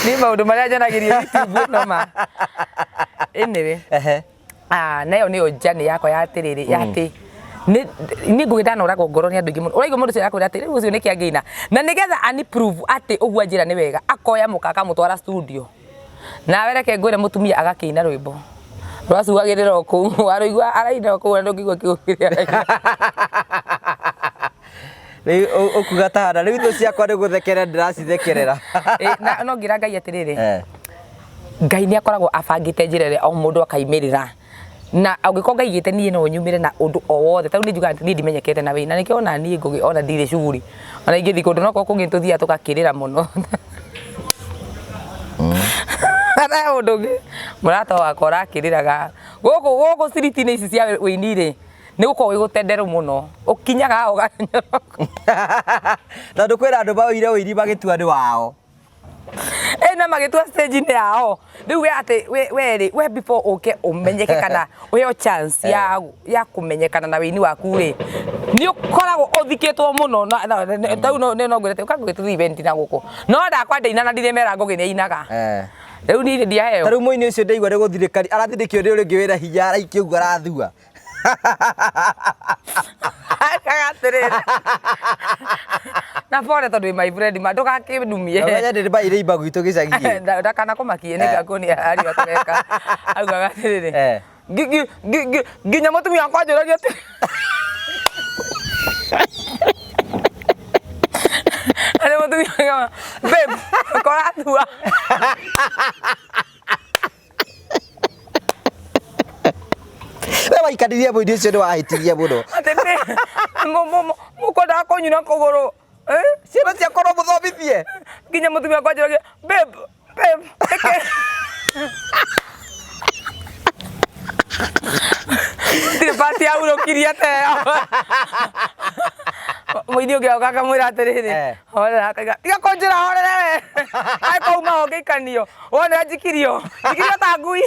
Niĩ maũndũ marĩa njonagĩrio YouTube ĩno ma. Anyway. Ehe. Ah, nayo nĩyo journey yakwa ya atĩrĩrĩ ya atĩ nĩ niĩ ngũgĩ ndanoragwo ngoro nĩ andũ aingĩ mũno ũraigua mũndũ ũcio arakwĩra atĩ rĩu ũcio nĩkĩ angĩina na nĩgetha ani prove atĩ ũguo anjĩra nĩ wega akoya mũka akamũtwara studio nawe reke ngwĩre mũtumia agakĩina rwĩmbo rwacugagĩrĩra o kũu warũigua araina o kũu na ndũngĩigua kiugo kĩrĩa araina. Rĩu ũkuga ta hana rĩu thũ ciakwa nĩ gũthekerera ndĩracithekerera. Ĩ, na no ngĩra Ngai atĩrĩrĩ Eh. Ngai nĩ akoragwo abangĩte njĩra ĩrĩa o mũndũ akaimĩrĩra Na angĩkorwo ngaigĩte niĩ no nyumĩre na ũndũ o wothe, tarĩu nĩ njugaga niĩ ndimenyekete na wĩna, nĩkĩo ona niĩ Ngũgĩ ona ndirĩ cuguri, ona ingĩthiĩ kũndũ no korwo kũngĩ tũthiaga tũgakĩrĩra mũno. He ũndũ ũngĩ mũrata wakwa ũrakĩrĩraga gũkũ gũkũ ciriti-inĩ ici cia wĩini rĩ, nĩ gũkoragwo gwĩ gũtenderũ mũno, ũkinyaga haha ũganyoroka. Tondũ kwĩna andũ maũire ũini magĩtua nĩ wao. Ĩ na magĩtua stage-inĩ yao. Rĩu we atĩ we we rĩ, we before ũke ũmenyeke kana ũheo chance ya kũmenyekana na wĩini waku rĩ, nĩ ũkoragwo ũthikĩtwo mũno na na ta rĩu no ngwĩre atĩ ũka Ngũgĩ tũthiĩ event na gũkũ. No ndakwa ndaina na ndirĩmera Ngũgĩ nĩ ainaga. Rĩu niĩ ndiaheo. Ta rĩu mũini ũcio ndaigua nĩ gũthirĩka arathirĩkio nĩ ũrĩa ũngĩ wĩna hinya araikia ũguo arathua. Akaga atĩrĩrĩ na pole tondũ wĩ my friend ma ndũgakĩndumie. Ũmenye ndĩ mbaire imba gwitũ gĩcagi. Ndakanakũmakie nĩ ngakuonia ariũ atũreka. Augaga atĩrĩrĩ nginya mũtumia wakwa anjũragia atĩrĩ arĩ mũtumia wakwa babe ũkorathua. We waikanirie mũini ũcio nĩ wahĩtirie mũno. Atĩ mũkwendaga kũnyuna kũgũrũ. Eh? Ciana ciakwa no mũthomithie. Nginya mũtumia wakwa anjũragia, babe, babe, nĩkĩ? Gũtirĩ part yahurũkirie ta ĩyo. Mũini ũngĩ oka akamwĩra atĩrĩrĩ, Eh. horera, akauga, tiga kũnjĩra horere we. Angĩkorwo uma ho ngĩikanio. Wona njikirio, njikirio ta ngui.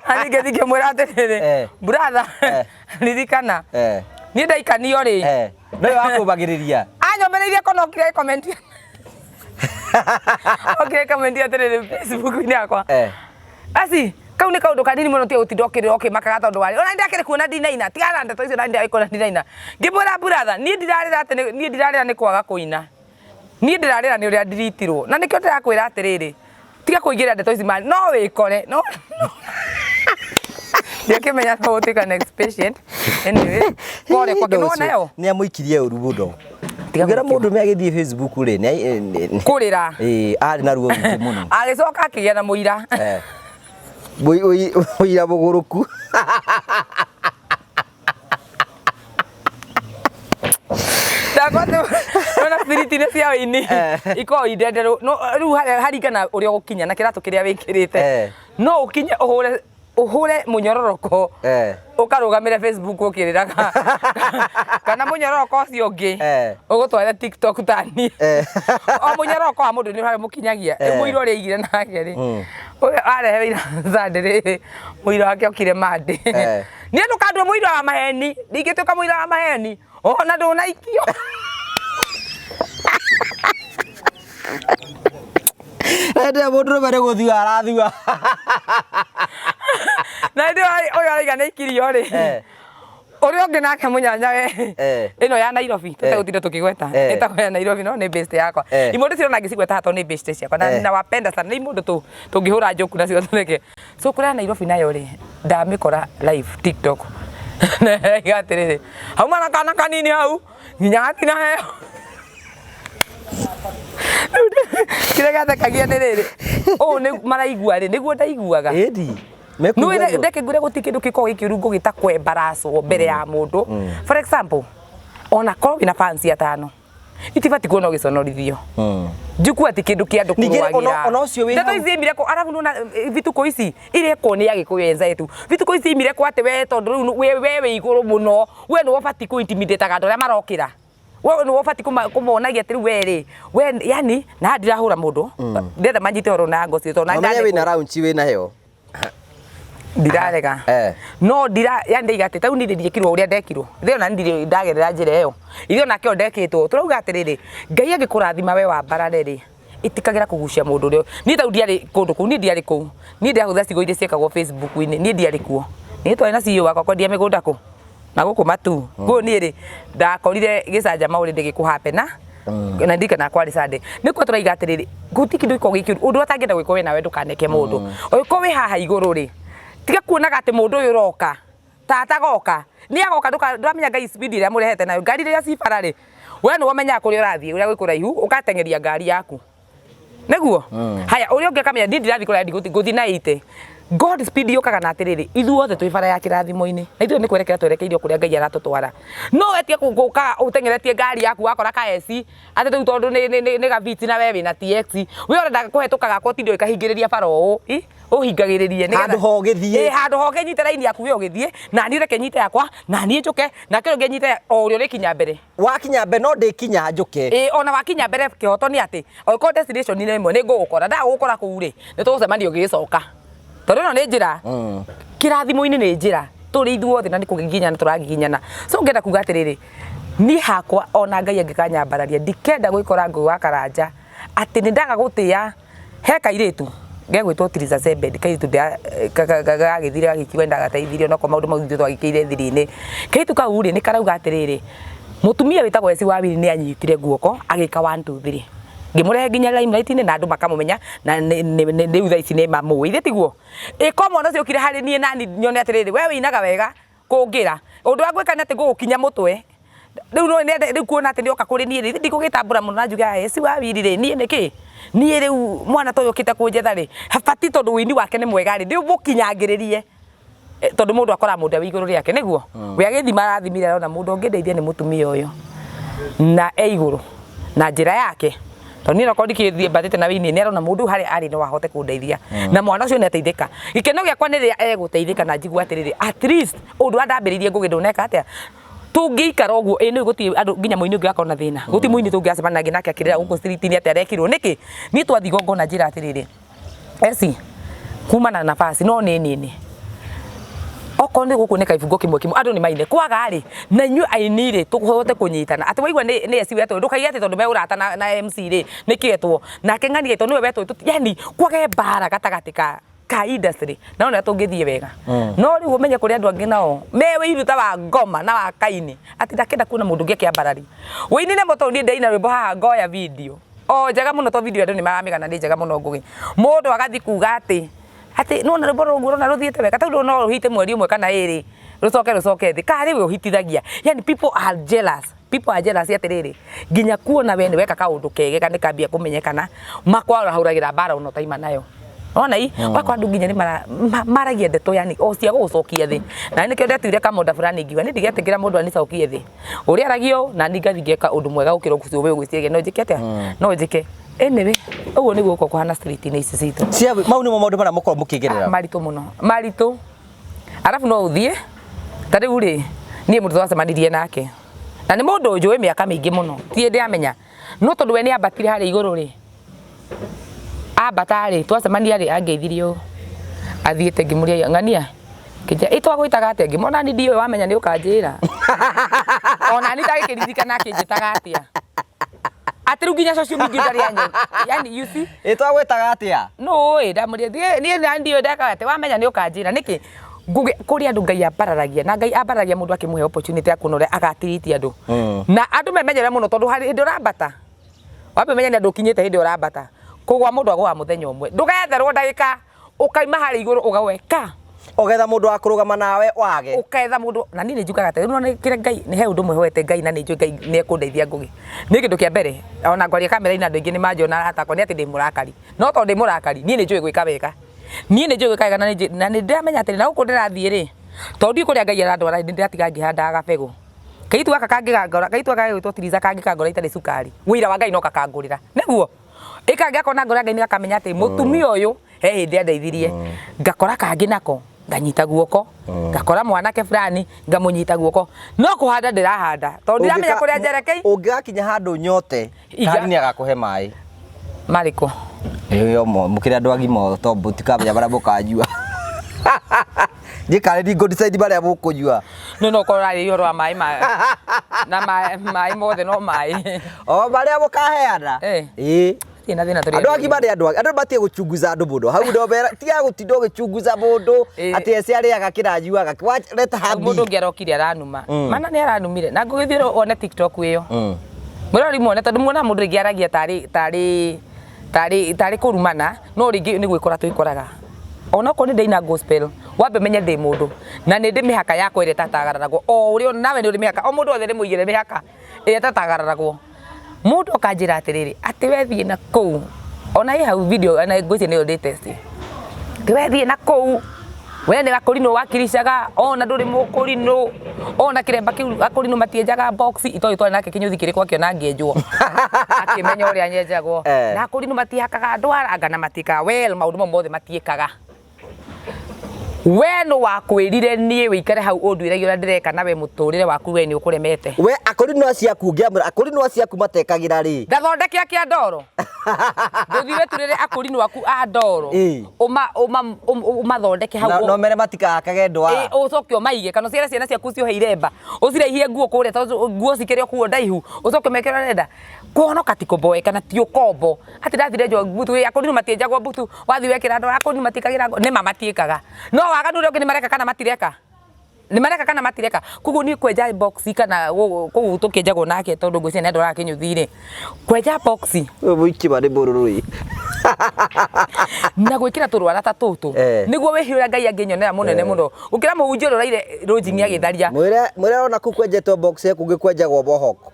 Ani ngĩthiĩ ngĩmwĩra atĩrĩrĩ, Eh. brother, Eh. ririkana, Eh. niĩ ndaikanio rĩ, Eh. Nowe wakũmagĩrĩria. anyũmĩrĩirie kona okire comment okire comment atĩrĩrĩ Facebook-inĩ yakwa. Eh. Asi, kau nĩ kaũndũ kanini mũno tiga gũtinda ũkĩrĩra ũkĩmakaga tondũ warĩ. Ona ndakĩrĩ kuona ndinaina, tigana na ndeto icio na ndakĩrĩ kuona ndinaina. Ngĩmwĩra brother, niĩ ndirarĩra atĩ niĩ ndirarĩra nĩ kwaga kũina. Niĩ ndĩrarĩra nĩ ũrĩa ndiritirwo. Na nĩkĩo ndĩrakwĩra atĩrĩrĩ, tiga kũingĩra ndeto ici ma no wĩkore. No Ndiakĩmenya no ũtuĩka next patient. Anyway, pole kwake nĩ wona ĩyo? Nĩ amũikirie ũru mũno. Tiga Ngĩra gwĩkĩra. mũndũ me agĩthiĩ Facebook rĩ, nĩ Kũrĩra. Ĩĩ, arĩ na ruo rũingĩ mũno. Agĩcoka akĩgĩa na mũira. Eh. Mũira mũgũrũku. Ndakwatĩ ona spirit-inĩ cia wĩini ikoragwo indenderũ. No rĩu harĩa haringana ũrĩa ũgũkinya na kĩratũ kĩrĩa wĩkĩrĩte. No ũkinye ũhũre ũhũre mũnyororoko ũkarũgamĩre Facebook ũkĩrĩraga kana mũnyororoko ũcio ũngĩ ũgũtware TikTok ta niĩ. O mũnyororoko wa mũndũ nĩ harĩa mũkinyagia. Rĩu mũira ũrĩa aigire nake rĩ, ũyũ arehe wĩira Sunday rĩ, mũira wake okire Monday. Niĩ ndũkandue mũira wa maheni, ndingĩtuĩka mũira wa maheni ona ndũnaikio. Hĩndĩ ĩyo mũndũrũme nĩ gũthua arathua. Na hĩndĩ ĩyo ũyũ araiga nĩ aikirio rĩ, ũrĩa ũngĩ nake mũnyanyawe ĩno ya Nairobi tũtegũtinda tũkĩgweta ĩtagwo ya Nairobi no nĩ best yakwa. Imũndũ cirona ngĩcigweta haha tondũ nĩ best ciakwa na nawapenda sana, nĩ imũndũ tũngĩhũra njoku nacio tũtheke. So kũrĩa Nairobi nayo rĩ, ndamĩkora live TikTok. Na ĩraiga atĩrĩrĩ, hauma na kana kanini hau nginya gatinaheo. Kĩrĩa gĩathekagia nĩ rĩrĩ, ũũ nĩ maraigua rĩ, nĩguo ndaiguaga. Ĩni. Nĩ ndeke ngwĩre gũtirĩ kĩndũ gĩkoragwo gĩ kĩũru ngũgĩta kwembaracwo mbere ya mũndũ. For example, ona korwo wĩna fans atano, itibatiĩ kuona ũgĩconorithio. Njukua ti kĩndũ kĩa andũ Ningĩ kũrũagĩra. ona ũcio wĩ Ndeto hau- ici ciaimire kũ arabu nĩwona vituko ici irekwo nĩ agĩkũyũ enzetu. Vituko ici ciaimire kũ atĩ we tondũ rĩu we wĩ igũrũ mũno, we nĩwe ũbatiĩ kũ intimidate andũ arĩa marokĩra. We nĩwe ũbatiĩ kũmonagia atĩ rĩu we rĩ, we yani na haha ndirahũra mũndũ, ndĩrenda manyite ũhoro na ngo tondũ na Ũmenye wĩna launch wĩnayo. Ndirarega. No ndira yani ndaiga atĩ tau niĩ ndiekirwo ũrĩa ndekirwo. Ithe ona ndirĩ ndagerera njĩra ĩyo. Ithe onake o ndekĩtwo. Tũrauga atĩrĩrĩ, Ngai angĩkũrathima we wambarare rĩ, ĩtĩkagĩra kũgucia mũndũ ũrĩa. Niĩ tau ndiarĩ kũndũ kũu, niĩ ndiarĩ kũu. Niĩ ndĩrahũthĩra ciugo iria ciekagwo Facebook-inĩ, niĩ ndiarĩ kuo. Niĩ twarĩ na CEO wakwa kwendia mĩgũnda kũ? Na gũkũ Matuu. Koguo niĩ rĩ, ndakorire gĩcanjama already gĩkũ happen na na ndirikanaga kwarĩ Sunday. Nĩ kuo tũraiga atĩrĩrĩ, gũtirĩ kĩndũ gĩkoragwo gĩ kĩũru. Ũndũ ũrĩa ũtangĩenda gwĩkwo we nawe ndũkaneke mũndũ. Ũngĩkorwo wĩ haha igũrũ rĩ, tiga kuonaga atĩ mũndũ ũyũ ũroka Tata goka nĩ agoka, ndũramenya Ngai speed ĩrĩa mũrehete nayo ngari rĩrĩa ci bara rĩ, we nĩwe ũmenyaga kũrĩa ũrathiĩ, ũrĩa gwĩ kũraihu ũgateng'eria ngari yaku nĩguo. Haya, ũrĩa ũngĩ akamenya niĩ ndirathiĩ kũraya, ngũthiĩ na 80. God speed yũkaga na atĩrĩrĩ, ithuothe twĩ bara ya kĩrathimo-inĩ na ithuĩ nĩ kwerekera twerekeire o kũrĩa Ngai aratũtwara. No wetie gũka ũteng'eretie ngari yaku wakora ka S atĩ rĩu tondũ nĩ gabiti na we wĩna TX, we ũrenda kũhetũka gakwa ũtinde ũgĩkahingĩrĩria bara ũũ. Ĩ, ũhingagĩrĩrie nĩgetha- Handũ ho ũgĩthiĩ. Ĩ, handũ ho ũkĩnyite raini yaku we ũgĩthiĩ, na niĩ reke nyite yakwa, na niĩ njũke, nake ũrĩa ũngĩ anyite o ũrĩa ũrĩkinya mbere. Wakinya mbere no ndĩkinya njũke. Ĩ, ona wakinya mbere kĩhoto nĩ atĩ angĩkorwo destination nĩ ĩmwe nĩ ngũgũkora, ndaga gũgũkora kũu rĩ, nĩ tũgũcemania ũgĩgĩcoka, tondũ ĩno nĩ njĩra. Kĩrathimo-inĩ nĩ njĩra tũrĩ ithuothe na nĩ kũgiginyana tũragiginyana. So ngenda kuga atĩrĩrĩ, niĩ hakwa ona Ngai angĩkanyambararia ndikenda gwĩkora Ngũgĩ wa Karanja atĩ nĩ ndaga gũtĩa. He kairĩtu gegwĩtwo Tiriza Zebedi, kairĩtu gagĩthire gagĩkiuga ndagateithirie onokorwo maũndũ mau ithuĩ twagĩkĩire thiri-inĩ. Kairĩtu kau rĩ, nĩ karauga atĩrĩrĩ, mũtumia wĩtagwo Esi Wawiri nĩ anyitire guoko agĩka one two three. Ngĩmũrehe nginya limelight-inĩ na andũ makamũmenya na rĩu thaa ici nĩ mamũĩ, githĩ tiguo? Ĩ korwo mwana ũcio okire harĩ niĩ nani nyone atĩrĩrĩ, we wĩinaga wega kũngĩra, ũndũ ũrĩa ngwĩka nĩ atĩ ngũgũkinya mũtwe. Rĩu no nĩ rĩu kuona atĩ nĩoka kũrĩ niĩ rĩ, ndigũgĩtambũra mũno na njuge aya si Wawiri rĩ, niĩ nĩkĩ? Niĩ rĩu mwana ta ũyũ ũkĩte kũnjetha rĩ, habatiĩ tondũ ũini wake nĩ mwega rĩ, ndĩmũkinyangĩrĩrie. Tondũ mũndũ akoraga mũndũ wĩ igũrũ rĩake, nĩguo? We agĩthima arathimire arona mũndũ ũngĩndeithia nĩ mũtumia ũyũ. Na e igũrũ na njĩra yake. Tondũ niĩ onokorwo ndikĩthiĩ mbatĩte na wĩini, nĩ arona mũndũ ũyũ harĩa arĩ no ahote kũndeithia. Na mwana ũcio nĩ ateithĩka. Gĩkeno gĩakwa nĩ rĩrĩa egũteithĩka na njigue atĩrĩrĩ, at least ũndũ ũrĩa ndambĩrĩirie Ngũgĩ ndũneka atĩa? Tũngĩikara ũguo, ĩ nĩũĩ gũtirĩ andũ nginya mũini ũngĩ agakorwo na thĩna. Gũtirĩ mũini tũngĩgacemania nake nake akĩrĩra gũkũ street-inĩ atĩ arekirwo. Nĩkĩ? Niĩ twathiĩ igongona njĩra atĩrĩrĩ, Esi, kuma na nafasi no nĩ nini. Okorwo nĩ gũkũ nĩ kaibungo kĩmwe kĩmwe andũ nĩ maine. Kwaga rĩ, na inyuĩ aini rĩ, tũhote kũnyitana. Atĩ waigua nĩ Esi wetwo, ndũkaige atĩ tondũ me ũrata na MC rĩ, nĩkĩo etwo. Nake ng'ania etwo nĩwe wetwo, yani kwage mbara gatagatĩ ka industry. Na ũrĩa tũngĩthiĩ wega. No rĩu ũmenye kũrĩ andũ angĩ nao me wĩiru ta wa ngoma na wa Kaini, atĩ ndakenda kuona mũndũ ũngĩ akĩambararia. Wĩini namo tondũ niĩ ndaina rwĩmbo haha ngoya video o njega mũno, to video andũ nĩ maramĩgana nĩ njega mũno Ngũgĩ. Mũndũ agathiĩ kuga atĩ nĩwona rwĩmbo rũu ũrona rũthiĩte wega, ta rĩu no rũhite mweri ũmwe kana ĩrĩ rũcoke rũcoke thĩ, karĩ we ũhitithagia. Yani people are jealous, people are jealous atĩrĩrĩ, nginya kuona we nĩ weka kaũndũ kegega nĩ kambia kũmenyekana, makwarahũragĩra mbara ona ũtaima nayo. Wona i wakwa andũ nginya nĩ maragia ndeto yani o cia gũgũcokia thĩ. Na nĩkĩo ndetuire kamonda fulani ngiuga niĩ ndigetĩkĩra mũndũ anicokie thĩ. Ũrĩa aragia ũũ na niĩ ngathiĩ ngeka ũndũ mwega gũkĩra ũcio we ũgwĩciragia no njĩke atĩa? No njĩke. Anyway, ũguo nĩguo gũkoragwo kũhana street-inĩ ici citũ. Cia mau nĩmo maũndũ marĩa mũkoragwo mũkĩgerera. Maritũ mũno, maritũ. Arabu no ũthiĩ ta rĩu rĩ, niĩ mũndũ twacemanirie nake na nĩ mũndũ njũĩ mĩaka mĩingĩ mũno, ti hĩndĩ amenya, no tondũ we nĩ ambatire harĩa igũrũ rĩ, ambata rĩ, twacemania rĩ, angeithirie ũũ athiĩte ngĩmũria ng'ania, akĩnjĩra ĩ twagwĩtaga atĩa? Ngĩmwĩra ona niĩ ndiũĩ wamenya nĩ ũkanjĩra. Ona niĩ ndagĩkĩririkana akĩnjĩtaga atĩa. Atĩ rĩu nginya social media ndarĩ anyo. Yani you see? Ĩ twagwĩtaga atĩa? Nũĩ ndamũria niĩ na ndiũĩ ndekaga atĩa wamenya nĩ ũkanjĩra nĩkĩ? Ngũgĩ kũrĩ andũ Ngai ambararagia na Ngai ambararagia mũndũ akĩmũhe opportunity ya kuona ũrĩa agatiriti andũ. Na andũ memenyere mũno tondũ harĩ hĩndĩ ũrambata wambe ũmenye nĩ andũ ũkinyĩte hĩndĩ ũrambata kũgwa mũndũ agũaga mũthenya ũmwe ndũgetherwo ndagĩka ũkaima harĩa igũrũ ũgagwe ka. Ũgetha mũndũ wa kũrũgama nawe wage. Ũketha mũndũ na niĩ nĩ njugaga atĩrĩ, nĩ kĩrĩa Ngai nĩ he ũndũ ũmwe hoete Ngai na nĩ njũĩ Ngai nĩ ekũndeithia Ngũgĩ. Niĩ kĩndũ kĩa mbere ona ngwaria kamera-inĩ andũ aingĩ nĩ manjona arata akwa nĩ atĩ ndĩ mũrakari. No tondũ ndĩ mũrakari niĩ nĩ njũĩ gwĩka wega. Niĩ nĩ njũĩ gwĩka wega na nĩ ndĩramenya atĩrĩ na gũkũ ndĩrathiĩ rĩ, tondũ ndiũĩ kũrĩa Ngai arandwara nĩ ndĩratiga ngĩhandaga gabegũ. Kairĩtu gaka kangĩkangora, kairĩtu gaka gegwĩtwo Tiriza kangĩkangora itarĩ cukari, ũira wa Ngai no gakangũrĩra. Nĩguo? Ĩkangĩakona ngoro ya Ngai nĩ gakamenya atĩ mũtumia ũyũ he hĩndĩ andeithirie. Ngakora kangĩ nako nganyita guoko, ngakora mwanake fulani ngamũnyita guoko. No kũhanda ndĩrahanda tondũ ndiramenya kũrĩa njerekeire. Ũngĩgakinya handũ nyote, Kari nĩ agakũhe maĩ. Marĩkũ? Ĩyo mũkĩrĩ andũ agima to mũtikamenya marĩa mũkanyua. Niĩ karĩ ndingũ decide marĩa mũkũnyua. No no ũkorwo ũrarĩria ũhoro wa maĩ ma na maĩ mothe no maĩ. O marĩa mũkaheana. Ĩĩ. Gũtirĩ na thĩna tũrĩ Andũ agima nĩ andũ andũ matige gũchunguza andũ mũno. Hau no mera tiga gũtinda ũgĩchunguza mũndũ atĩ ece arĩaga kĩrĩa anyuaga. Let her be. Mũndũ ũngĩ arokire aranuma. Mana nĩ aranumire. Na ngũgĩthiĩ wone TikTok ĩyo. Mwĩrori muone tondũ muonaga mũndũ rĩngĩ aragia tarĩ tarĩ tarĩ tarĩ kũrumana no rĩngĩ nĩ gwĩkora twĩkoraga. Onokorwo nĩ ndaina gospel Wambe menye ndĩ mũndũ na nĩ ndĩ mĩhaka yakwa ĩrĩa ĩtatagararagwo, o ũrĩa nawe nĩ ũrĩ mĩhaka, o mũndũ wothe nĩ mũigĩre mĩhaka ĩrĩa ĩtatagararagwo. Mũndũ akanjĩra atĩrĩrĩ, atĩ we thiĩ na kũu, ona ĩ hau video ona ngwĩciria nĩyo ndĩ test, atĩ we thiĩ na kũu, we nĩ gakũrinũ wakiricaga, ona ndũrĩ mũkũrinũ, ona kĩremba kĩu akũrinũ matienjaga box, itoĩ twarĩ nake kĩnyũthi kĩrĩkũ akĩona ngĩenjwo, akĩmenya ũrĩa nyenjagwo, na akũrinũ matihakaga ndwara, anga na matiĩkaga well, maũndũ mau mothe matiĩkaga. We nũ wakwĩrire niĩ wĩikare hau ũnduĩragie ũrĩa ndĩreka na we mũtũrĩre waku we nĩ ũkũremete? We akũrinũ acio aku ũngĩamũra akũrinũ acio aku matekagĩra rĩ? Ndathondeke akĩa ndoro. Ndũthiĩ wĩturĩre akũrinũ aku a ndoro. Ũmathondeke hau. Na ũmere matikahakage ndwara. Ũcoke ũmaige kana ũciare ciana ciaku ciohe iremba. Ũciraihie nguo kũrĩa tondũ nguo cikĩrĩ o kuo ndaihu. Ũcoke ũmekĩre ũrĩa ũrenda. Kũhonoka ti kũboeka na ti ũkombo. Atĩ ndathire njwo mbutu, akũrinũ matienjagwo mbutu, wathiĩ wekĩra ndwara, akũrinũ matiĩkagĩra ngo, nĩma matiĩkaga. No waganu ũrĩa ũngĩ nĩmareka kana matireka? Nĩmareka kana matireka? Koguo niĩ kwenja box kana kũu tũkĩenjagwo nake tondũ ngwĩciria nĩ andwaraga kĩnyũthi-rĩ, kwenja box Ũyũ mũikie ma nĩ mũrũrũ ĩ. na gwĩkĩra tũrwara ta tũtũ nĩguo wĩhia ũrĩa Ngai angĩnyonera mũnene mũno gũkĩra mũhunjia ũrĩa ũraire rũnjing'i agĩtharia. Mwĩre mwĩre ona kũu kwenjetwo box kũngĩ kwenjagwo bohoko.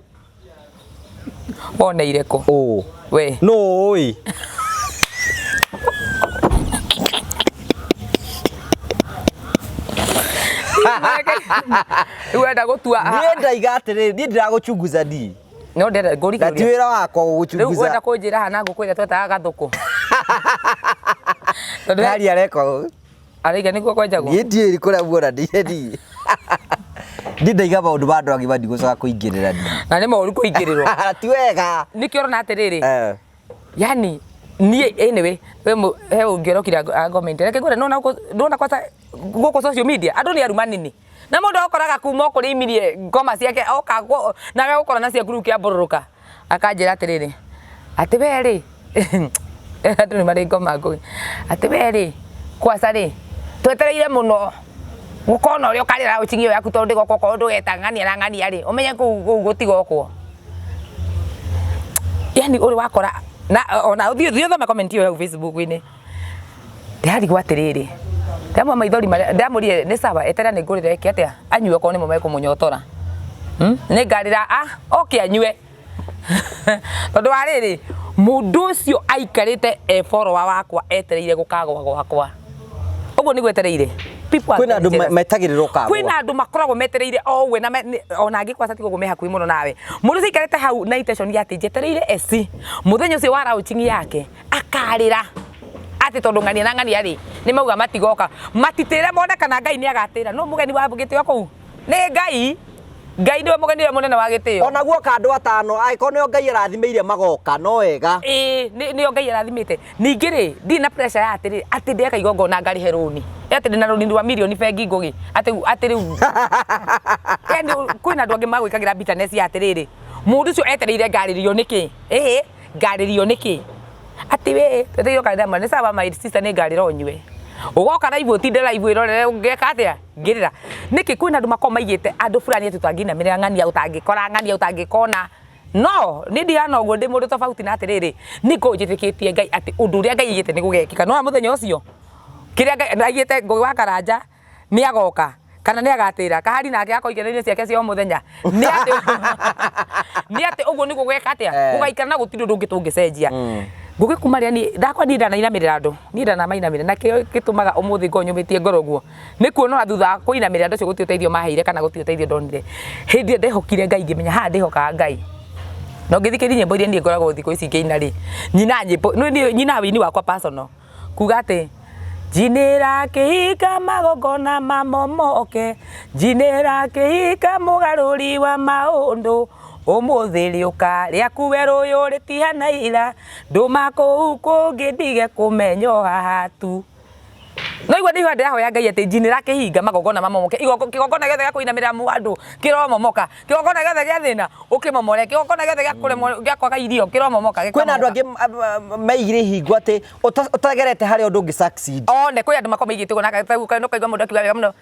Woneire kũ? Ũ. We. Nũ ũĩ? Rĩu wenda gũtua Niĩ ndaiga atĩrĩrĩ, niĩ ndiragũchunguza niĩ. No ndĩrenda ngũrie Na ti kĩũria. wĩra wakwa Rĩu gũgũchunguza. wenda kũnjĩra hana ngũkũ ĩrĩa twetaga gathũkũ. Tondũ Ngari areka ũũ. Araiga nĩguo kwenjagwo. Niĩ ndiũĩ kũrĩa muona ndiĩ niĩ. Niĩ ndaiga maũndũ ma andũ agima ndigũcoka kũingĩrĩra niĩ. Na nĩ moru kũingĩrĩrwo. Ti wega. Nĩkĩo ũrona atĩrĩrĩ. Eh. Yani niĩ anyway we he ũngĩ ũrokire a comment. Reke ngwĩre nĩwona gũkũ nĩwona kwanza gũkũ social media andũ nĩ arumanini. Na mũndũ akoraga kuma o kũrĩa aimirie ngoma ciake oka nawe ũgũkora na ciaku rĩu kĩambũrũrũka. Akanjĩra atĩrĩrĩ, atĩ we rĩ, andũ nĩ marĩ ngoma ngũĩ, atĩ we rĩ, kwaca rĩ, twetereire mũno gũkona ũrĩa ũkarĩra ũcing'i ĩyo yaku tondũ ndĩgoka okorwo ndũgeta ng'ania na ng'ania rĩ, ũmenye kũu kũu gũtigokwo. Yani ũrĩ wakora na ona ũthiĩ ũthiĩ ũthome comment ĩyo hau Facebook-inĩ. Ndĩrarigwo atĩrĩrĩ, ndamwa maithori marĩa ndamũrire nĩ sawa eterera nĩ ngũrĩre eke atĩa anyue okorwo nĩmo mekũmũnyotora. Nĩ ngarĩra a oke anyue. Tondũ wa rĩrĩ, mũndũ ũcio aikarĩte e follower wakwa etereire gũkagwa gwakwa. Ũguo nĩguo etereire. People are Kwĩna andũ very jealous. metagĩrĩra ũkagwa. Kwĩna andũ makoragwo metereire o ũguo na ona angĩkorwo ati ũguo me hakuhĩ mũno nawe. Mũndũ ũcio aikarĩte hau na intention ya atĩ njetereire eci mũthenya ũcio wa launching yake akarĩra atĩ tondũ ng'ania na ng'ania rĩ nĩ mauga matigoka matitĩre mone kana Ngai nĩ agatĩra. No mũgeni wa gĩtĩo kũu nĩ Ngai. Ngai nĩwe mũgeni ũrĩa mũnene wa gĩtĩo. Ona guoka andũ atano angĩkorwo nĩo Ngai arathimĩire magoka no wega. Ĩĩ nĩo Ngai arathimĩte. Ningĩ rĩ ndirĩ na pressure ya atĩrĩ atĩ ndĩreka igongona ngarĩhe rũni. Atĩ ndĩna rũni rwa mirioni bengi Ngũgĩ. Atĩ atĩ rĩu yani kwĩna andũ angĩ magwĩkagĩra bitterness ya atĩrĩrĩ mũndũ ũcio etereire ngarĩrio nĩkĩ? Ĩĩ ngarĩrio nĩkĩ? Atĩ we twetereire ũkarĩra ma nĩ sawa my sister nĩ ngarĩra ũnyue. Ũgoka live ũtinde live wĩrorere ngeka atĩa? Ngĩrĩra. Nĩkĩ kwĩna andũ makoragwo maigĩte andũ fulani atĩ ũtangĩinamĩrĩra ng'ania ũtangĩkora ng'ania ũtangĩkona. No niĩ ndihana ũguo ndĩ mũndũ tofauti na atĩrĩrĩ niĩ ngoragwo njĩtĩkĩtie Ngai atĩ ũndũ ũrĩa Ngai aigĩte nĩ gũgekĩka. Nĩwona mũthenya ũcio kĩrĩa Ngai aigĩte Ngũgĩ wa Karanja nĩ agoka kana nĩ agatĩra kahari nake akorwo ikeno-inĩ ciake cia o mũthenya nĩ atĩ nĩ atĩ ũguo nĩguo gweka atĩa gũgaikara na gũtirĩ ũndũ ũngĩ tũngĩcenjia. Ngũgĩ kuma rĩrĩa niĩ ndakwa niĩ ndanainamĩrĩra andũ niĩ ndanamainamĩrĩra na kĩrĩa gĩtũmaga ũmũthĩ ngorwo nyũmĩtie ngoro ũguo nĩ kuona ona thutha wa kũinamĩrĩra andũ acio gũtirĩ ũteithio maheire kana gũtirĩ ũteithio ndonire. Hĩndĩ ĩyo ndehokire Ngai ngĩmenya haha ndĩhokaga Ngai. Na ũngĩthikĩrĩria nyĩmbo iria niĩ ngoragwo thikũ ici ngĩina rĩ, nyinaga nyĩmbo niĩ nyinaga wĩini wakwa personal kuga atĩ njinĩra kĩhinga magongona mamomoke, njinĩra kĩhinga mũgarũri wa maũndũ, ũmũthĩ rĩũka rĩaku werũ ũyũ rĩtihana ira, ndũma kũu kũngĩ ndige kũmenya o haha tu. No igua ndĩigua ndĩrahoya Ngai atĩ njinĩra kĩhinga magongona mamomoke, kĩgongona gĩothe gĩa kũinamĩrĩra andũ kĩromomoka, kĩgongona gĩothe gĩa thĩna ũkĩmomore, kĩgongona gĩothe gĩa kũremwo gĩa kwaga irio kĩromomoka. Kwĩna andũ angĩ meigire ihingo atĩ ũtagerete harĩa ũndũ ũngĩ succeed. One kwĩ andũ makoragwo maigĩte ũguo na ũkaigua mũndũ akiuga wega mũno,